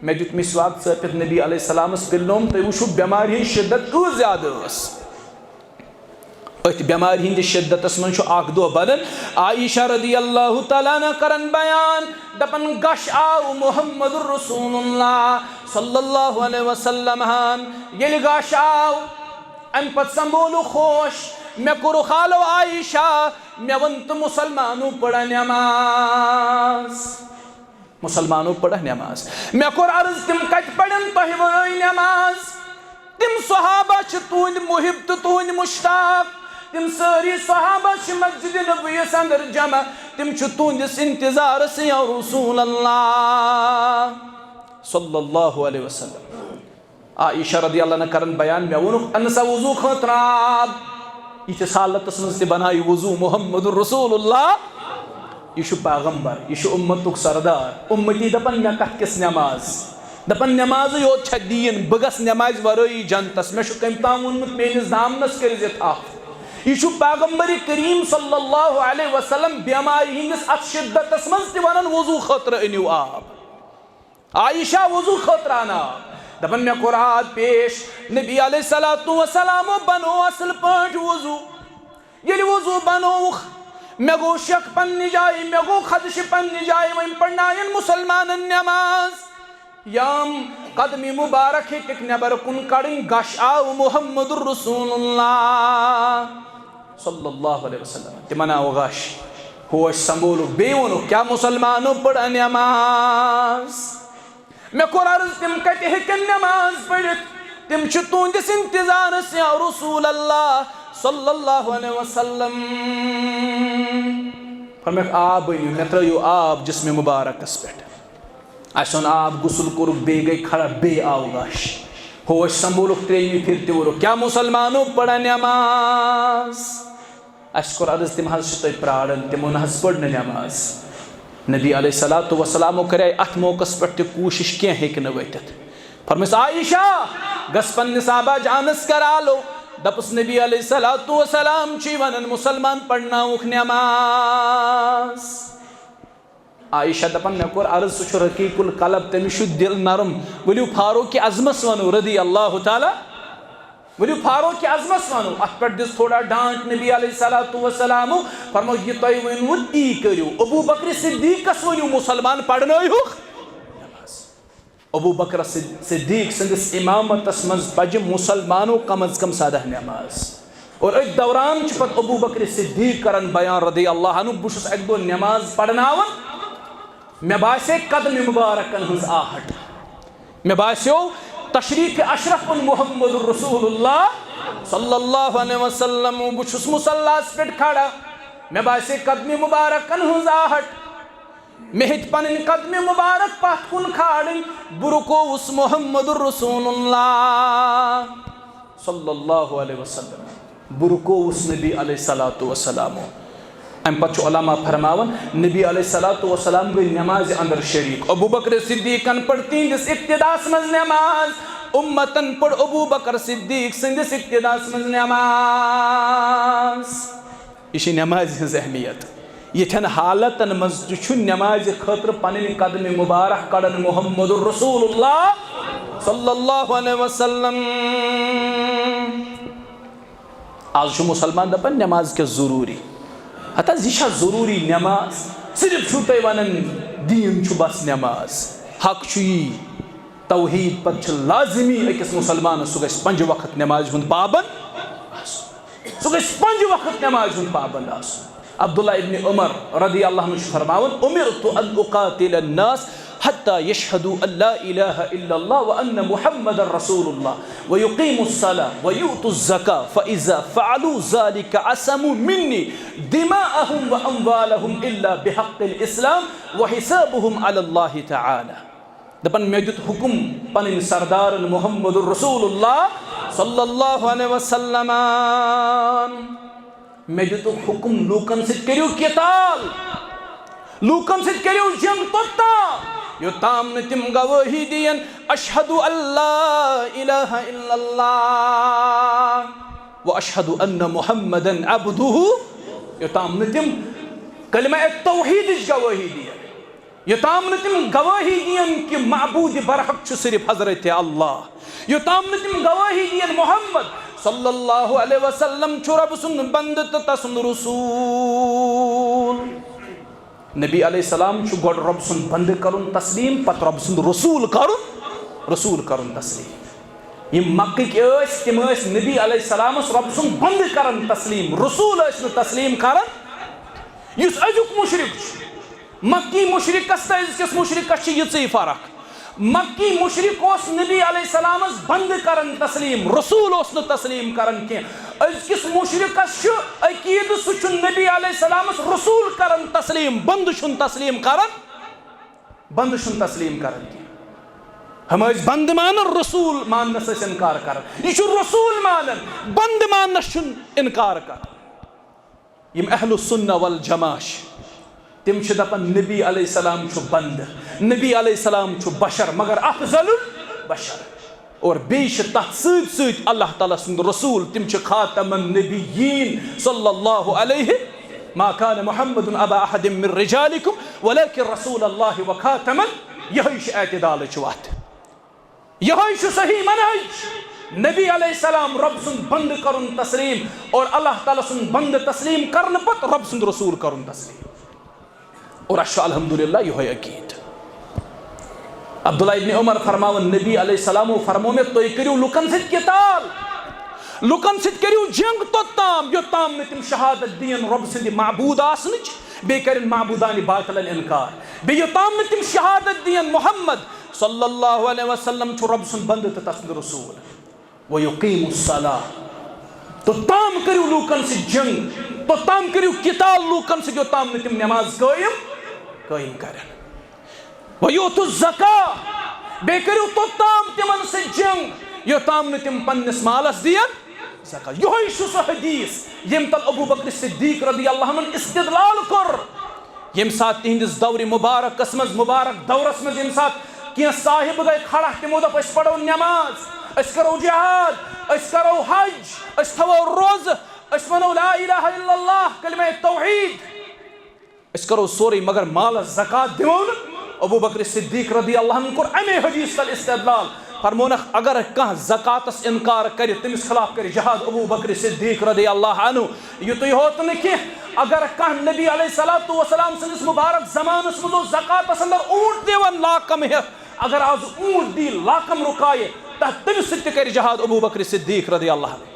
مےٚ دیُت مسواک ژٲپِتھ نبی علیہ السلامس پِلنوم۔ تُہۍ وٕچھِو، بٮ۪مارِ ہٕنٛز شدت کۭژ زیادٕ ٲس۔ أتھۍ بٮ۪مارِ ہٕنٛدِس شدتس منٛز چھُ اکھ دۄہ بنان۔ عائشہ رضی اللہ تعالیٰ عنہ کرن بیان، دپان، غش آو محمد رسول اللہ صلی اللہ علیہ وسلم ہن۔ ییٚلہِ غش آو، امہِ پتہٕ سنبھولُکھ ہوش۔ مےٚ کوٚرُکھ حالو عائشہ، مےٚ ووٚن، تہٕ مسلمانو پٔرا نٮ۪ماز؟ مسلمانو پٔرا نٮ۪ماز؟ مےٚ کوٚر عرض، تِم کتہِ پرن تۄہہِ ورٲے نٮ۪ماز؟ تِم صحابہ چھِ تُہنٛدۍ محب تہٕ تُہنٛدۍ مشتاق۔ تِم سٲری صحابہ چھِ مسجد نبویس اندر جمع۔ تِم چھِ تُہنٛدِس انتظارس یا رسول اللہ صلی اللہ علیہ وسلم۔ عائشہ رضی اللہ عنہ کرن بیان، مےٚ ووٚنُکھ، اَن سا وضو خٲطرٕ آب۔ یِتھِس حالتس منٛز تہِ بنایہِ وضو محمد رسول اللہ۔ یہِ چھُ پیغمبر، یہِ چھُ اُمتُک سردار۔ اُمتی دپن، مےٚ کتھ کِس نٮ۪ماز؟ دپن، نٮ۪مازٕے یوت چھا دیٖن؟ بہٕ گژھٕ نٮ۪مازِ ورٲیی جنتس؟ مےٚ چھُ کٔمۍ تام ووٚنمُت، میٲنِس دامنس کٔرزِ تھپھ۔ یہِ چھُ پیغمبر کریم صلی اللہ علیہ وسلم بیمارِ ہٕنٛدِس اتھ شدتس منٛز تہِ ونان، وضو خٲطرٕ أنِو آب۔ عائشہ وضو خٲطرٕ انان۔ دپان، مےٚ کوٚر آب پیش۔ نبی علیہ الصلوۃ والسلامو بنوو اصل پٲٹھۍ وضو۔ ییٚلہِ وضو بنووُکھ، مےٚ گوٚو شک پننہِ جایہِ، مےٚ گوٚو خدشہِ پننہِ جایہِ، وۄنۍ پرناین مسلمانن نٮ۪ماز۔ یام قدمِ مبارک ہیٚتِکھ نٮ۪بر کُن کڑٕنۍ، غش آو محمد رسول اللہ صلی اللہ علیہ وسلم۔ تِمن آو غش، ہوش سنبھولُکھ، بیٚیہِ ووٚنُکھ، کیٛاہ مسلمانو پٔر نٮ۪ماز؟ مےٚ کوٚر عرض، تِم کتہِ ہیٚکن نٮ۪ماز پٔرِتھ؟ تِم چھِ تُہنٛدِس انتظارس یا رسول اللہ صلی اللہ علیہ وسلم۔ فرمایکھ، آب أنِو، مےٚ ترٲیِو آب جسمِ مبارکس پٮ۪ٹھ۔ اسہِ اوٚن آب، غسل کوٚرُکھ، بیٚیہِ گٔے کھڑا، بیٚیہِ آو غش۔ ہوش سنبھولُکھ ترٛیٚیِمہِ پھِرِ تہِ ووٚنُکھ، کیٛاہ مسلمانو پٔرا نٮ۪ماز؟ اسہِ کوٚر عرض، تِم حظ چھِ تۄہہِ پراران، تِمو نہ حظ پٔر نہٕ نٮ۪ماز۔ نبی علیہ الصلوۃ والسلامو کریے اتھ موقعس پٮ۪ٹھ تہِ کوٗشش، کینٛہہ ہیٚکہِ نہٕ ؤتھِتھ۔ فرمٲیس، عائشہ، گژھ پننِس آبا جانس کر آلو، دپُس، نبی علیہ الصلوۃ والسلام چھُے ونان، مسلمان پرناوُکھ نٮ۪ماز۔ عائشہ دپان، مےٚ کوٚر عرض، سُہ چھُ رقیق القلب، تٔمِس چھُ دِل نرم۔ ؤلِو فاروق اعظمس ونو رضی اللہ تعالیٰ۔ ؤلِو فاروق اعظمس ونو، اتھ پٮ۪ٹھ دِژ تھوڑا ڈانٹ نبی علیہ الصلوۃ والسلام، فرمو، یہِ تۄہہِ ؤنوٕ تی کٔرِو۔ ابو بکر صدیقس ؤنِو، مسلمان پرنٲیہُکھ۔ ابو بکر صد-، صدیق سٕنٛدِس امامتس منٛز پجہِ مسلمانو کم از کم سدہ نماز۔ اور أتھۍ دوران چھُ پتہٕ ابو بکر صدیق کران بیان رضی اللہ عنہ، بہٕ چھُس اکہِ دۄہ نماز پرناوان، مےٚ باسے قدمِ مبارکن ہٕنٛز آہٹ۔ مےٚ باسیو تشریف اشرف محمد رسول اللہ صلی اللہ علیہ وسلم۔ بہٕ چھُس مصلاس پٮ۪ٹھ کھڑا، مےٚ باسے قدمِ مبارکن ہٕنٛز آہٹ۔ مےٚ ہیٚتۍ پنٕنۍ قدمِ مبارک پتھ کُن کھالٕنۍ، بہٕ رُکووُس محمد رسول اللہ صلی اللہ علیہ وسلم۔ بہٕ رُکووُس نبی علیہ الصلوۃ والسلام۔ امہِ پتہٕ چھُ علماء فرماوان، نبی علیہ الصلوۃ والسلام گٔے نمازِ اندر شریک۔ ابو بکر صدیقن پٔر تِہنٛدِس اقتداس منٛز نماز، امتن پٔر ابو بکر صدیق سٕنٛدِس اقتداس منٛز نماز۔ یہِ چھِ نمازِ ہٕنٛز اہمیت۔ یِتھٮ۪ن حالتن منٛز تہِ چھُ نمازِ خٲطرٕ پنٕنۍ قدمِ مبارک کڑان محمد رسول اللہ صلی اللہ علیہ وسلم۔ آز چھُ مسلمان دپان نماز کیٛاہ ضروٗری؟ ہتا زِ یہِ چھا ضروٗری نماز؟ صرف چھُو تُہۍ ونان دیٖن چھُ بس نماز۔ حق چھُ یی، توحید پتہٕ چھُ لازمی أکِس مسلمانس سُہ گژھِ پنجہِ وقت نمازِ ہُنٛد پابند آسُن۔ سُہ گژھِ پنجہِ وقت نمازِ ہُنٛد پابند آسُن۔ عبداللہ ابن عمر رضی اللہ عنہ چھُ فرماوان، "امرت ان اقاتل الناس حتى يشهدوا ان لا اله الا الله وان محمدا رسول الله ويقيموا الصلاة ويؤتوا الزكاة فاذا فعلوا ذلك عصموا مني دماءهم واموالهم الا بحق الاسلام وحسابهم على الله تعالى۔" دپان، مےٚ دیُت حکم پنٕنۍ سردارن محمد رسول اللہ صلی اللہ علیہ وسلم۔ مےٚ دیُتُکھ حُکُم، لوٗکن سۭتۍ کٔرِو قتال، لوٗکن سۭتۍ کٔرِو جنگ توٚتام، یوٚتام نہٕ تِم گوٲہی دِین، "اشہد ان لا الہ الا اللہ و اشہد ان محمدن عبدہ"، یوٚتام نہٕ تِم کلمہ توحیدٕچ گوٲہی دِین۔ یوٚتام نہٕ تِم گوٲہی دِین کہِ معبوٗدِ برحق چھُ صرف حضرت اللہ، یوٚتام نہٕ تِم گوٲہی دِین محمد صلی اللہ علیہ وسلم چھُ رۄب سُنٛد بندٕ تہٕ تسُنٛد رسول۔ نبی علیہ السلام چھُ گۄڈٕ رۄب سُنٛد بندٕ کرُن تسلیٖم، پتہٕ رۄب سُنٛد رسول کرُن، رسول کرُن تسلیٖم۔ یِم مکٕکۍ ٲسۍ، تِم ٲسۍ نبی علیہ السلامس رۄب سُنٛد بندٕ کران تسلیٖم، رسول ٲسۍ نہٕ تسلیٖم کران۔ یُس أزیُک مُشرِک چھُ، مکی مُشرِکس تہٕ أزکِس مُشرِکس چھِ یِژٕے فرق۔ مکی مُشرِک اوس نبی علیہ السلامس بندٕ کران تسلیٖم، رسول اوس نہٕ تسلیٖم کران کینٛہہ۔ أزکِس مُشرِکس چھُ عقیدٕ، سُہ چھُ نبی علیہ السلامس رسول کران تسلیٖم، بندٕ چھُنہٕ تسلیٖم کران، بندٕ چھُنہٕ تسلیٖم کران کینٛہہ۔ ہم ٲسۍ بندٕ مانان، رسول ماننس ٲسۍ انکار کران۔ یہِ چھُ رسول مانان، بندٕ ماننس چھُنہٕ انکار کران۔ یِم اہل السنہ والجماعہ چھِ، تِم چھِ دپان نبی علیہ السلام چھُ بندٕ، نبی علیہ السلام چھُ بشر، مگر افضل البشر۔ اور بیٚیہِ چھِ تتھ سۭتۍ سۭتۍ اللہ تعالیٰ سُنٛد رسول، تِم چھِ خاتم النبیین صلی اللہ علیہ، "ما كان محمد ابا احد من رجالكم ولكن رسول الله وخاتم"، یِہوٚے چھِ اعتدالٕچ وتھ۔ یِہوٚے چھُ صحیح منہج۔ نبی علیہ السلام رۄب سُنٛد بندٕ کرُن تسلیٖم اور اللہ تعالیٰ سُنٛد بندٕ تسلیٖم کرنہٕ پتہٕ رۄب سُنٛد رسول کرُن تسلیٖم۔ اور اَسہِ چھُ الحمدللہ یِہوٚے عقیٖدٕ۔ عبداللہ ابن عمر فرماوان، نبی علیہ السلامو فرموو مےٚ، "تُہۍ کٔرِو لُکن سۭتۍ قتال، لُکن سۭتۍ کٔرِو جنگ توٚتام، یوٚتام نہٕ تِم شہادت دِین رۄب سٕنٛدِ معبوٗد آسنٕچ، بیٚیہِ کرن معبوٗدانِ باطلن انکار، بیٚیہِ یوٚتام نہٕ تِم شہادت دِین محمد صلی اللہ علیہ وسلم چھُ رۄب سُنٛد بندٕ تہٕ تسُنٛد رسول۔ ویقیموا الصلاۃ"، توٚتام کٔرِو لوٗکن سۭتۍ جنگ، توٚتام کٔرِو قتال لوٗکن سۭتۍ، یوٚتام نہٕ تِم نماز قٲیِم، قٲیِم کرن۔ ویؤتوا الزکاۃ، بیٚیہِ کٔرِو توٚتام تِمن سۭتۍ جنگ، یوٚتام نہٕ تِم پننِس مالس دِین زکات۔ یِہوٚے چھُ سُہ حدیث، ییٚمہِ تل ابو بکر صدیق رضی اللہ عنہ استدلال کوٚر۔ ییٚمہِ ساتہٕ تِہنٛدِس دورِ مبارکس منٛز، مبارک دورس منٛز ییٚمہِ ساتہٕ کینٛہہ صاحب گٔے کھڑا، تِمو دوٚپ، "أسۍ پرو نماز، أسۍ کرو جہاد، أسۍ کرو حج، أسۍ تھاوو روزٕ، أسۍ ونو لا الہ الا اللہ، کلمہ توحید، أسۍ کرو سورُے، مگر مالس زکات دِمو نہٕ۔" ابو بکر صدیق رضی اللہ عنہ کوٚر امے حدیث تل استدلال۔ فرمونکھ، اگر کانٛہہ زکاتس انکار کرِ، تٔمِس خلاف کرِ جہاد ابو بکر صدیق رضی اللہ عنہ۔ یُتُے ہوت نہٕ کینٛہہ، اگر کانٛہہ نبی علیہ الصلوۃ والسلام سٕنٛدِس مبارک زمانس منٛز اوس زکاتس اندر اوٗنٹ دِوان لاکم ہٮ۪تھ، اگر آز اوٗنٹ دی لاکم رُکایہِ، تہٕ تٔمِس سۭتۍ تہِ کرِ جہاد ابو بکر صدیق رضی اللہ عنہ۔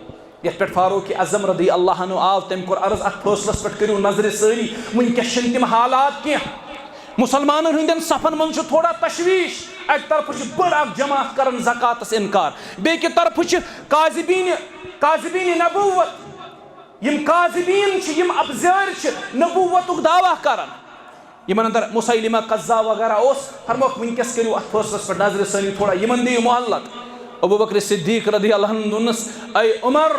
یتھ پٮ۪ٹھ فاروق اعظم رضی اللہ عنہ آو، تٔمۍ کوٚر عرض، اتھ فٲصلس پٮ۪ٹھ کٔرِو نظرِ ثٲنی، وٕنکیٚس چھِنہٕ تِم حالات کینٛہہ۔ مسلمانن ہٕنٛدٮ۪ن صفن منٛز چھُ تھوڑا تشویش، اکہِ طرفہٕ چھِ بٔڑ اکھ جماعت کران زکاتس انکار، بیٚیہِ کہِ طرفہٕ چھِ کاذبین، کاذبین نبوت، یِم کاذبین چھِ، یِم اپزٲرۍ چھِ، نبوتُک دعویٰ کران۔ یِمن اندر مسیلمہ کذاب وغیرہ اوس۔ فرموکھ، وٕنکیٚس کٔرِو اتھ فٲصلس پٮ۪ٹھ نظرِ ثٲنی تھوڑا، یِمن دِیِو مہلت۔ ابو بکر صدیق رضی اللہ عنہ دوٚپنس، اے عمر،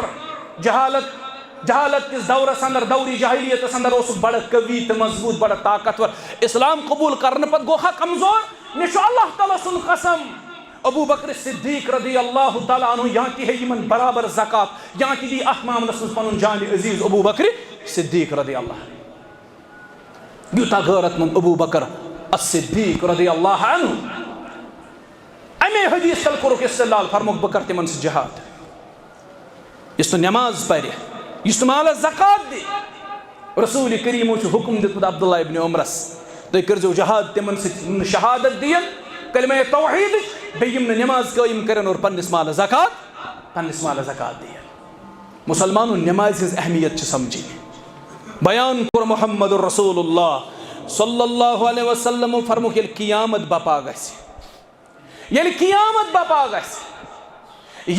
جہالت، جہالت کِس دورس اندر، دورِ جاہلیتس اندر اوسُکھ بڑٕ قوی تہٕ مضبوط، بڑٕ طاقتور۔ اسلام قبول کرنہٕ پتہٕ گوٚو ہا کمزور۔ مےٚ چھُ اللہ تعالیٰ سُنٛد قسم، ابو بکر صدیق رضی اللہ تعالیٰ عنہ یا تہِ ہیٚیہِ یِمن برابر زکات، یا تہِ دی اتھ معاملس منٛز پنُن جان عزیز ابو بکر صدیق رضی اللہ عنہ۔ یوٗتاہ غیرت مند ابو بکر الصدیق رضی اللہ عنہ۔ امے حدیث تل کوٚرُکھ استدلال، فرموکھ، بہٕ کرٕ تِمن سۭتۍ جہاد۔ یُس نہٕ نماز پرِ، یُس نہٕ مالس زکات دِ، رسول کریمو چھُ حکم دیُتمُت عبداللہ ابن عمرس، تُہۍ کٔرۍزیو جہاد تِمن سۭتۍ، یِم نہٕ شہادت دِین، کلمہ توحیدٕچ، بیٚیہِ یِم نہٕ نماز قٲیِم کرن اور پننِس مالس زکات، پننِس مالس زکات دِین۔ مسلمانو، نمازِ ہٕنٛز اہمیت چھِ سمجھٕنۍ۔ بیان کوٚر محمد رسول اللہ صلی اللہ علیہ وسلم، فرموکھ، ییٚلہِ قیامت بپا گژھِ، ییٚلہِ قیامت بپا گژھِ،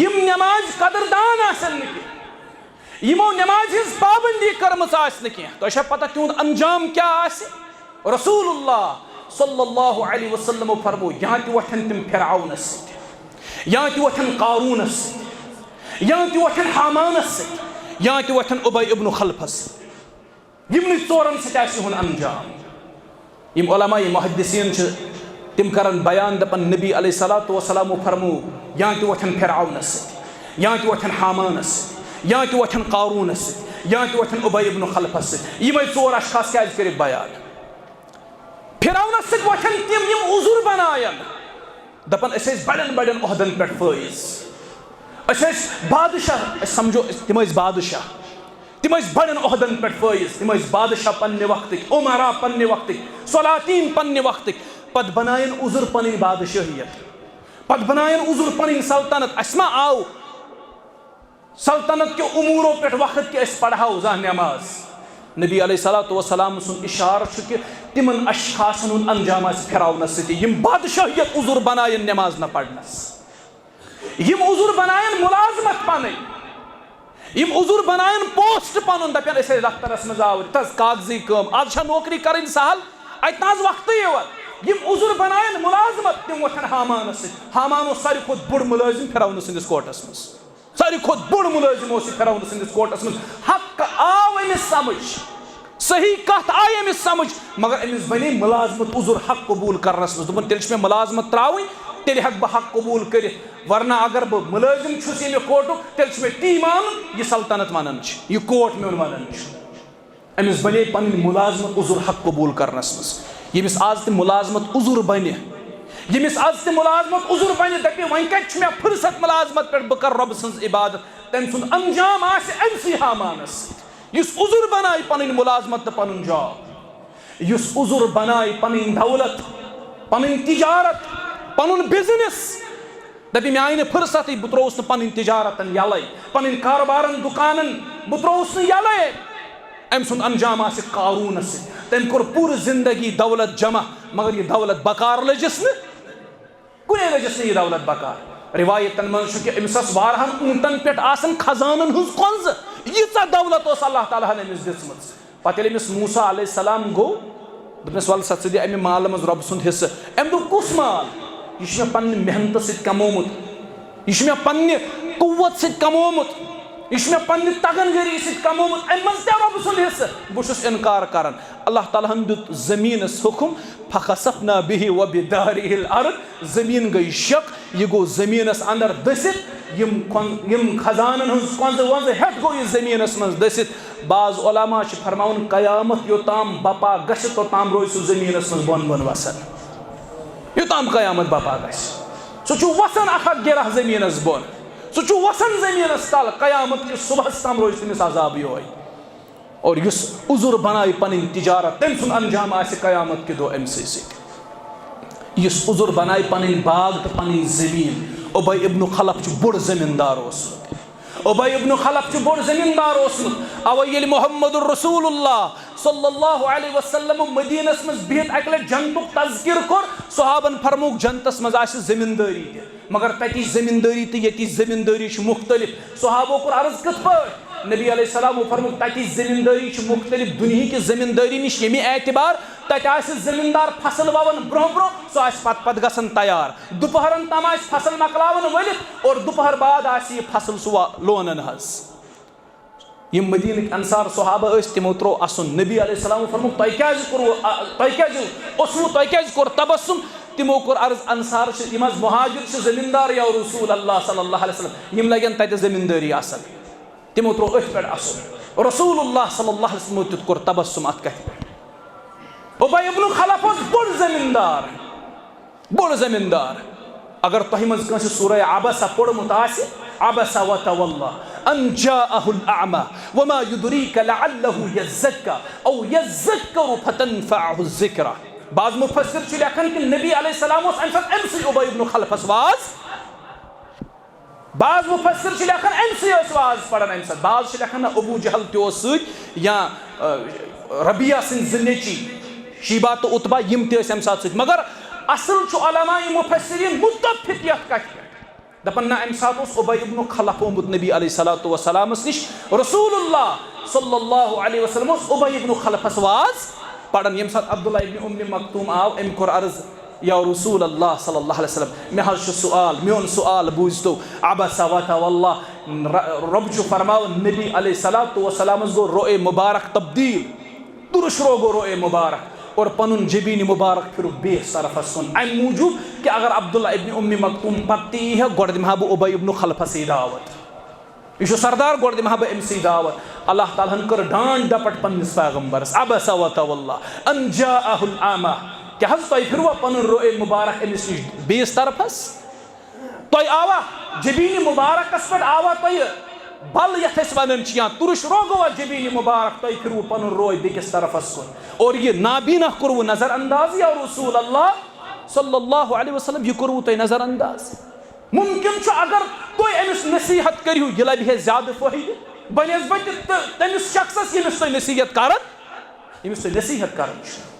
یِم نمازِ قدردان آسن نہٕ کینٛہہ، یِمو نمازِ ہٕنٛز پابندی کٔرمٕژ آسہِ نہٕ کینٛہہ، تۄہہِ چھا پتہ تِہُنٛد انجام کیٛاہ آسہِ؟ رسول اللہ صلی اللہ علیہ وسلمو فرمو، یا تہِ وۄتھن تِم فرعونس سۭتۍ، یا تہِ وۄتھن قارونس سۭتۍ، یا تہِ وۄتھن حامانس سۭتۍ، یا تہِ وۄتھن ابی ابن خلفس سۭتۍ۔ یِمنٕے ژورن سۭتۍ آسہِ یِہُنٛد انجام۔ یِم علماء محدثین چھِ، تِم کرن بیان، دپن، نبی علیہ الصلوۃ والسلامو فرمو، یا تہِ وۄتھن فرعونس سۭتۍ، یا تہِ وۄتھن حامانس سۭتۍ، یا تہِ وۄتھن قارونس سۭتۍ، یا تہِ وۄتھن ابی ابن خلفس سۭتۍ۔ یِمے ژور اشخاص کیازِ کٔرِکھ بیان؟ فرعونس سۭتۍ وۄتھن تِم، یِم عذر بناین، دپن، أسۍ ٲسۍ بڑٮ۪ن بڑٮ۪ن عہدن پٮ۪ٹھ فٲیز، أسۍ ٲسۍ بادشاہ، أسۍ سمجھو، أسۍ، تِم ٲسۍ بادشاہ، تِم ٲسۍ بڑٮ۪ن عہدن پٮ۪ٹھ فٲیز، تِم ٲسۍ بادشاہ پننہِ وقتٕکۍ، امراء پننہِ وقتٕکۍ، سلاطین پننہِ وقتٕکۍ۔ پتہٕ بناین عذر پنٕنۍ بادشٲہیت، پتہٕ بناین عذر پنٕنۍ سلطنت۔ اسہِ ما آو سلطنت کیو امورو پٮ۪ٹھ وقت کہِ أسۍ پرہاو زانٛہہ نماز؟ نبی علیہ الصلوۃ والسلام سُنٛد اشارٕ چھُ کہِ تِمن اشخاصن ہُنٛد انجام آسہِ فرعونس سۭتی، یِم بادشٲہیت عذر بناین نماز نہ پرنس، یِم عذر بناین ملازمت پنٕنۍ، یِم عذر بناین پوسٹ پنُن، دپن، أسۍ ٲسۍ دفترس منٛز آوٕرۍ، تس کاغذی کٲم، از چھا نوکری کرٕنۍ سہل؟ اتہِ نہ حظ وقتٕے یوت۔ یِم عذر بناین ملازمت، تِم وۄتھن حامانس سۭتۍ۔ حامان اوس ساروی کھۄتہٕ بوٚڑ ملٲزم فرعون سٕنٛدِس کورٹس منٛز۔ ساروی کھۄتہٕ بوٚڑ مُلٲزِم اوس یہِ فرعون سٕنٛدِس کوٹس منٛز۔ حق آو أمِس سمجھ، صحیح کتھ آیہِ أمِس سمجھ، مگر أمِس بنے مُلازمت عذر حق قبول کرنس منٛز۔ دوٚپُن، تیٚلہِ چھِ مےٚ مُلازمت ترٛاوٕنۍ، تیٚلہِ ہٮ۪کہٕ بہٕ حق قبول کٔرِتھ، ورنہ اگر بہٕ مُلٲزِم چھُس ییٚمہِ کوٹُک، تیٚلہِ چھُ مےٚ تی مانُن، یہِ سلطنت ونان چھِ، یہِ کوٹ میون ونان چھُ۔ أمِس بنے پنٕنۍ مُلازمت عذر حق قبول کرنس منٛز۔ ییٚمِس آز تہِ مُلازمت عذر بنہِ، ییٚمِس آز تہِ مُلازمت عذر بنہِ، دپہِ، وۄنۍ کتہِ چھُ مےٚ فرصت مُلازمت پٮ۪ٹھ، بہٕ کرٕ رۄبہٕ سٕنٛز عبادت، تٔمۍ سُنٛد انجام آسہِ أمۍ سٕے حامانس سۭتۍ، یُس عذر بنایہِ پنٕنۍ مُلازمت تہٕ پنُن جاب، یُس عذر بنایہِ پنٕنۍ دولت، پنٕنۍ تجارت، پنُن بزنس۔ دپہِ، مےٚ آیہِ نہٕ فرصتٕے، بہٕ ترٛووُس نہٕ پنٕنۍ تجارتن یلے، پنٕنۍ کاربارن دُکانن بہٕ ترٛووُس نہٕ یلے۔ أمۍ سُنٛد انجام آسہِ قارونس سۭتۍ۔ تٔمۍ کوٚر پوٗرٕ زندگی دولت جمع، مگر یہِ دولت بکار لٔجِس نہٕ، کُنے لٔجِس نہٕ یہِ دولت بکار۔ روایتن منٛز چھُ کہِ أمِس ٲس واریاہن اونٹن پٮ۪ٹھ آسان خزانن ہٕنٛز کۄنٛزٕ، ییٖژاہ دولت اوس اللہ تعالیٰ ہن أمِس دِژمٕژ۔ پتہٕ ییٚلہِ أمِس موسیٰ علیہ السلام گوٚو، دوٚپنس، "ولہٕ سا، ژٕ دِ اَمہِ مالہٕ منٛز رۄبہٕ سُنٛد حصہٕ۔" أمۍ دوٚپ، "کُس مال؟ یہِ چھُ مےٚ پننہِ محنتہٕ سۭتۍ کمومُت، یہِ چھُ مےٚ پننہِ قوت سۭتۍ کمومُت، یہِ چھُ مےٚ پننہِ تگن گٔری سۭتۍ کمومُت، اَمہِ منٛز تہِ رۄبہٕ سُنٛد حصہٕ؟" بہٕ چھُس انکار کران۔ اللہ تعالیٰ ہن دیُت زٔمیٖنس حُکم، "فخسفنا بہ و بدارہ الارض"، زٔمیٖن گٔے شک، یہِ گوٚو زٔمیٖنس اندر دٔسِتھ، یِم کۄن-، یِم خزانن ہٕنٛز کۄنٛزٕ وۄنٛزٕ ہٮ۪تھ گوٚو یہِ زٔمیٖنس منٛز دٔسِتھ۔ بعض علماء چھِ فرماوان، قیامت یوٚتام بپا گژھِ، توٚتام روزِ سُہ زٔمیٖنس منٛز بۄن بۄن وسان، یوٚتام قیامت بپا گژھِ۔ سُہ چھُ وَسان اَکھ اَکھ گِرہ زٔمیٖنَس بۄن۔ سُہ چھُ وَسان زٔمیٖنَس تَل۔ قیامت کِس صُبحَس تام روزِ تٔمِس عذاب یِہوٚے۔ اور یُس عُذُر بَنایہِ پَنٕنۍ تِجارت، تٔمۍ سُنٛد اَنجام آسہِ قیامت کہِ دۄہ أمۍ سٕے سۭتۍ۔ یُس عُذُر بَنایہِ پَنٕنۍ باغ تہٕ پَنٕنۍ زٔمیٖن، اُبَی اِبنُ خلف چھُ بوٚڑ زٔمیٖندار اوسمُت۔ اُبَی اِبنُ خلف چھُ بوٚڑ زٔمیٖندار اوسمُت۔ اَوَے ییٚلہِ محمد رسول اللہ صلی اللہ علیہ وسلم مدیٖنَس منٛز بِہِتھ اَکہِ لَٹہِ جنتُک تذکر کوٚر، صحابن فرمووُکھ، جنتَس منٛز آسہِ زٔمیٖندٲری تہِ، مگر تَتِچ زٔمیٖندٲری تہٕ ییٚتِچ زٔمیٖندٲری چھِ مُختٔلِف۔ صحابو کوٚر عرض، کِتھ پٲٹھۍ؟ نبی علیہ السلامو فرمووُکھ، تَتِچ زٔمیٖندٲری چھِ مُختٔلِف دُنہِکہِ زٔمیٖندٲری نِش، ییٚمہِ اعتبار تَتہِ آسہِ زٔمیٖندار فصل وَوان برٛونٛہہ برٛونٛہہ، سُہ آسہِ پَتہٕ پَتہٕ گژھان تیار۔ دُپہرَن تام آسہِ فصل مۄکلاوان ؤلِتھ اور دُپہر بعد آسہِ یہِ فصل سُہ وا-، لونان حظ۔ یِم مدیٖنٕکۍ انصار صحابہ ٲسۍ، تِمو ترٛوو اَسُن۔ نبی علیہ السلام فرموو، "تۄہہِ کیٛازِ کوٚروٕ، آ، تۄہہِ کیٛازِ اوسوٕ، تۄہہِ کیٛازِ کوٚر تبسم؟" تِمو کوٚر عرض، انصار چھِ، یِم حظ مہاجر چھِ زٔمیٖندار، یا رسول اللہ صلی اللہ علیہ وسلم، یِم لگن تَتہِ زٔمیٖندٲری اَصٕل۔ تِمو ترٛوو أتھۍ پٮ۪ٹھ اَسُن۔ رسول اللہ صلی اللہ علیہ وسلمو تہِ کوٚر تبسم اَتھ کَتھِ پٮ۪ٹھ۔ اُبَی ابن خلف اوس بوٚڑ زٔمیٖندار۔ بوٚڑ زٔمیٖندار۔ اگر تۄہہِ منٛز کٲنٛسہِ سورہ عبسہ پوٚرمُت آسہِ، عبس و تولی ان جاءہ الاعمی وما یدریک لعلہ یزکی او یذکر فتنفعہ الذکرہ۔ بعض مفسر چھِ لیکھان کہِ نبی علیہ السلام اوس اَمہِ ساتہٕ أمۍ سٕے اُبَی ابن خلفس واز۔ بعض مفسر چھِ لیکھان، أمۍ سٕے ٲسۍ واز پران اَمہِ ساتہٕ۔ بعض چھِ لیکھان، نہ، ابو جہل تہِ اوس سۭتۍ، یا، آ، ربیعہ سٕنٛدۍ زٕ نیٚچی، شیبہ تہٕ عتبہ، یِم تہِ ٲسۍ اَمہِ ساتہٕ سۭتۍ۔ مگر اصل چھُ علماء مفسرین متفق یتھ کتھِ پٮ۪ٹھ۔ دپان، نہ، اَمہِ ساتہٕ اوس اُبَی ابن خلف آمُت نبی علیہ الصلوۃ والسلامس نِش۔ رسول اللہ صلی اللہ علیہ وسلم اوس اُبَی ابن خلفس واز پران۔ ییٚمہِ ساتہٕ عبداللہ ابن ام مکتوم آو، أمۍ کوٚر عرض، یا رسول اللہ صلی اللہ علیہ وسلم، مےٚ حظ چھُ سوال، میون سوال بوٗزتو۔ عبس و تولی، ر-، رۄب چھُ فرماوان، نبی علیہ الصلوۃ والسلامس گوٚو روئے مبارک تبدیل، تُرُش رو گوٚو روئے مبارک، اور پنُن جبین مبارک پھِرُکھ بیٚیِس طرفس کُن، امہِ موٗجوٗب کہِ اگر عبداللہ ابن ام مکتوم پتہٕ تہِ یی ہا، گۄڈٕ دِمہٕ ہا بہٕ اُبَی ابن خلفسٕے دعوت۔ یہِ چھُ سردار، گۄڈٕ دِمہٕ ہا بہٕ أمۍ سٕے دعوت۔ اللہ تعالیٰ ہن کٔر ڈانٹ ڈپٹ پننِس پیغمبرس، عبس و تولی ان جاءہ الاعمی۔ کیٛاہ حظ، تۄہہِ پھِروا پنُن روئے مبارک أمِس نِش بیٚیِس طرفس؟ تۄہہِ آوا جبین مبارکس پٮ۪ٹھ، آوا تۄہہِ بل یتھ أسۍ ونان چھِ، یا تُرُش رو گوٚوا جبین مبارک، تۄہہِ پھِروٕ پنُن روئے بیٚکِس طرفس کُن۔ اور یہِ نابینا کوٚروٕ نظر انداز، یا رسول اللہ صلی اللہ علیہ وسلم، یہِ کوٚروٕ تۄہہِ نظر انداز؟ ممکن چھُ اگر تُہۍ أمِس نصیحت کٔرِو، یہِ لبہِ ہے زیادٕ فٲیدٕ، بنسبت تہٕ تٔمِس شخصس ییٚمِس تُہۍ نصیحت کران، ییٚمِس تُہۍ نصیحت کران چھِو۔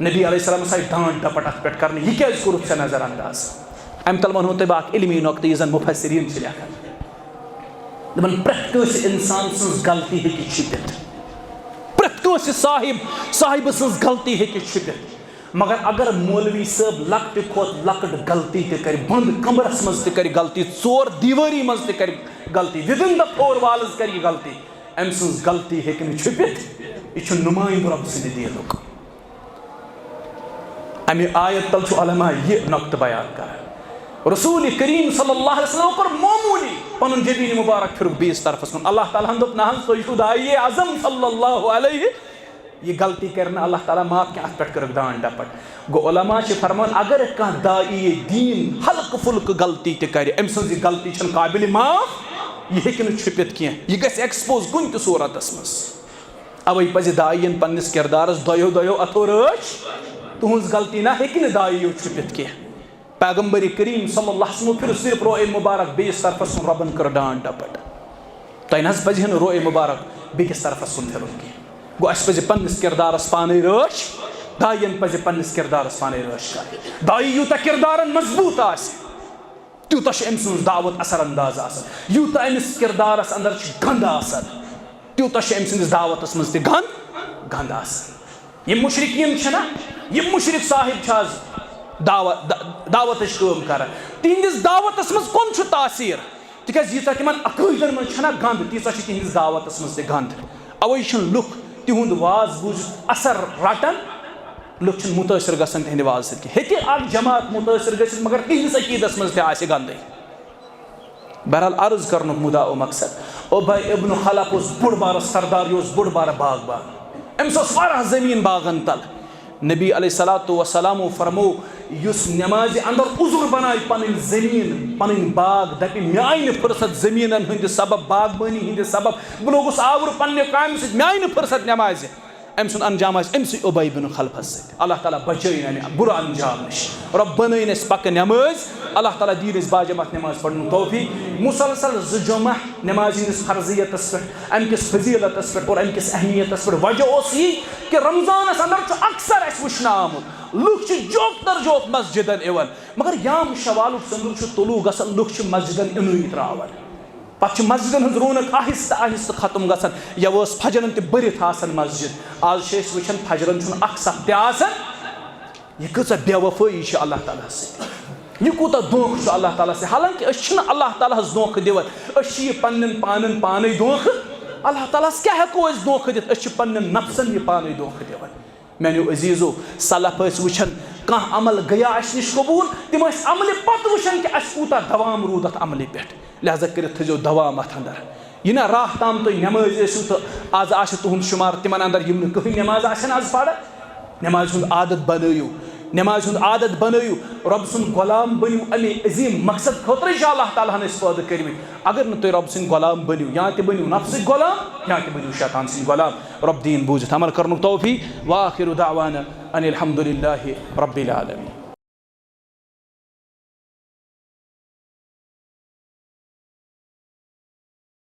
نبی علیہ السلامس آیہِ ڈانٹ ڈپٹ اتھ پٮ۪ٹھ کرنہٕ، یہِ کیٛازِ کوٚرُتھ ژےٚ نظر انداز؟ امہِ تل ونہو تۄہہِ بہٕ اکھ علمی نۄقطہٕ، یُس زن مفسرین چھِ لیکھان۔ دپان، پرٛٮ۪تھ کٲنٛسہِ انسان سٕنٛز غلطی ہیٚکہِ چھُپِتھ، پرٛٮ۪تھ کٲنٛسہِ صاحب، صاحبہٕ سٕنٛز غلطی ہیٚکہِ چھُپِتھ۔ مگر اگر مولوی صٲب لۄکٹہِ کھۄتہٕ لۄکٕٹ غلطی تہِ کرِ، بند کمرس منٛز تہِ کرِ غلطی، ژور دیوٲری منٛز تہِ کرِ غلطی، within the four walls کرِ یہِ غلطی، أمۍ سٕنٛز غلطی ہیٚکہِ نہٕ چھُپِتھ۔ یہِ چھُ نُمٲیِنٛدٕ رۄب سٕنٛدِ دیٖنُک۔ اَمہِ آیت تل چھُ علماء یہِ نۄقطہٕ بیان کران۔ رسول کریم صلی اللہ علیہ وسلم کوٚر معموٗلی پنُن جبین مبارک پھِرُکھ بیٚیِس طرفس کُن۔ اللہ تعالیٰ ہن دوٚپ، نہ حظ، تُہۍ چھِو داعیے اعظم صلی اللہ علیہ۔ یہِ غلطی کرِ نہٕ اللہ تعالیٰ معاف کینٛہہ، اتھ پٮ۪ٹھ کٔرٕکھ ڈانٹ ڈپٹ۔ گوٚو، علماء چھِ فرمان، اگر کانٛہہ داعی دین ہلکہٕ پھُلکہٕ غلطی تہِ کرِ، أمۍ سٕنٛز یہِ غلطی چھنہٕ قابل معاف، یہِ ہیٚکہِ نہٕ چھُپِتھ کینٛہہ، یہِ گژھِ expose کُنہِ تہِ صورتس منٛز۔ اوے پزِ داعین پننِس کردارس دۄیو دۄیو اتھو رٲچھ، تُہنٛز غلطی نہ ہیٚکہِ نہٕ داعیو چھُپِتھ کینٛہہ۔ پیغمبر کریم صلی اللہ علیہ وسلم پھِر صرف روئے مبارک بیٚیِس طرفس کُن، رۄبن کٔر ڈانٹ ڈپٹ۔ تۄہہِ نہ حظ پزِ ہے نہٕ روئے مبارک بیٚکِس طرفس کُن پھِرُن کینٛہہ۔ گوٚو، اسہِ پزِ پننِس کردارس پانے رٲچھ، داعین پزِ پننِس کردارس پانے رٲچھ کرٕنۍ۔ داعی یوٗتاہ کردارن مضبوٗط آسہِ، تیوٗتاہ چھُ أمۍ سٕنٛز دعوت اثر انداز آسان۔ یوٗتاہ أمِس کردارس اندر چھِ گنٛد آسان، تیوٗتاہ چھُ أمۍ سٕنٛدِس دعوتس منٛز تہِ گنٛد، گنٛد آسان۔ یِم مشرکین چھِنہ، یِم مشرک صاحب چھِ آز دعوت، دا-، دعوتٕچ کٲم کران، تِہنٛدِس دعوتس منٛز کۄم چھُ تاثیر؟ تِکیازِ ییٖژاہ تِمن عقٲیدن منٛز چھنہ گنٛد، تیٖژاہ چھِ تِہنٛدِس دعوتس منٛز تہِ گنٛد۔ اوے چھِنہٕ لُکھ تِہُنٛد واز بوٗزِتھ اثر رٹان، لُکھ چھِنہٕ مُتٲثر گژھان تِہنٛدِ وازٕ سۭتۍ کینٛہہ۔ ہیٚکہِ اکھ جماعت مُتٲثر گٔژھِتھ، مگر تِہنٛدِس عقیدس منٛز تہِ آسہِ گنٛدٕے۔ بہرحال، عرض کرنُک مُدا و مقصد، اُبَی ابن خلف اوس بوٚڑ بارٕ سردار، یہِ اوس بوٚڑ بارٕ باغبان۔ أمِس اوس واریاہ زٔمیٖن باغن تل۔ نبی علیہ الصلوۃ والسلامو فرموو، یُس نمازِ اندر عذر بنایہِ پنٕنۍ زٔمیٖن، پنٕنۍ باغ، دپہِ، مےٚ آیہِ نہٕ فرصت زٔمیٖنن ہٕنٛدِ سبب، باغبٲنی ہٕنٛدِ سبب، بہٕ لوٚگُس آوُر پننہِ کامہِ سۭتۍ، مےٚ آیہِ نہٕ فرصت نمازِ۔ أمۍ سُنٛد انجام آسہِ أمۍ سٕے اُبی بن خلفس سۭتۍ۔ اللہ تعالیٰ بچٲیِن امہِ بُرٕ انجام نِش۔ رۄب بنٲیِن اَسہِ پکہٕ نمٲز۔ اللہ تعالیٰ دِیِن اَسہِ باجماعت نماز پرنُک توفیق۔ مسلسل زٕ جمعہ نمازِ ہٕنٛدِس فرضیتس پٮ۪ٹھ، امہِ کِس فضیلتس پٮ۪ٹھ اور امہِ کِس اہمیتس پٮ۪ٹھ۔ وجہ اوس یی کہ رمضانس اندر چھُ اکثر اَسہِ وٕچھنہٕ آمُت، لُکھ چھِ جوک تر جوک مسجدن یِوان، مگر یام شوالُک ژٔنٛدٕر چھُ طلوع گژھان، لُکھ چھِ مسجدن یِنُے ترٛاوان۔ پتہٕ چھِ مسجدن ہٕنٛز رونق آہستہٕ آہستہٕ ختم گژھان۔ یَوٕ ٲس فجرن تہِ بٔرِتھ آسان مسجد، آز چھِ أسۍ وٕچھان فجرن چھُنہٕ اکھ صف تہِ آسان۔ یہِ کۭژاہ بے وفٲیی چھِ اللہ تعالیٰ ہَس سۭتۍ، یہِ کوٗتاہ دھوکہٕ چھُ اللہ تعالیٰ ہَس سۭتۍ۔ حالانکہ أسۍ چھِنہٕ اللہ تعالیٰ ہَس دھوکہٕ دِوان، أسۍ چھِ یہِ پننٮ۪ن پانن پانے دھوکہٕ۔ اللہ تعالیٰ ہَس کیٛاہ ہٮ۪کو أسۍ دھوکہٕ دِتھ؟ أسۍ چھِ پننٮ۪ن نفسن یہِ پانے دھوکہٕ دِوان۔ میانیو عزیزو، سلف ٲسۍ وٕچھان، کانٛہہ عمل گٔیا اَسہِ نِش قبوٗل، تِم ٲسۍ عملہِ پتہٕ وٕچھان کہِ اَسہِ کوٗتاہ دوام روٗد اَتھ عملہِ پٮ۪ٹھ۔ لہذا کٔرِتھ تھٲیزیو دوام اَتھ اندر۔ یہِ نہ راہ تام تُہۍ نمٲزۍ ٲسِو تہٕ آز آسہِ تُہُنٛد شُمار تِمن اندر، یِم نہٕ کٕہٕنۍ نماز آسن آز پران۔ نمازِ ہُنٛد عادت بنٲیِو، نمازِ ہُنٛد عادت بنٲیِو، رۄب سُنٛد غلام بٔنِو۔ اَمے عظیٖم مقصد خٲطرٕ چھِ اللہ تعالیٰ ہن أسۍ پٲدٕ کٔرمٕتۍ۔ اگر نہٕ تُہۍ رۄب سٕنٛدۍ غلام بٔنِو، یا تہِ بٔنِو نفسٕکۍ غلام، یا تہِ بٔنِو شیطان سٕنٛدۍ غلام۔ رۄب دِیِن بوٗزِتھ عمل کرنُک توفیق۔ وآخر دعوانا ان الحمد للہ رب العالمین۔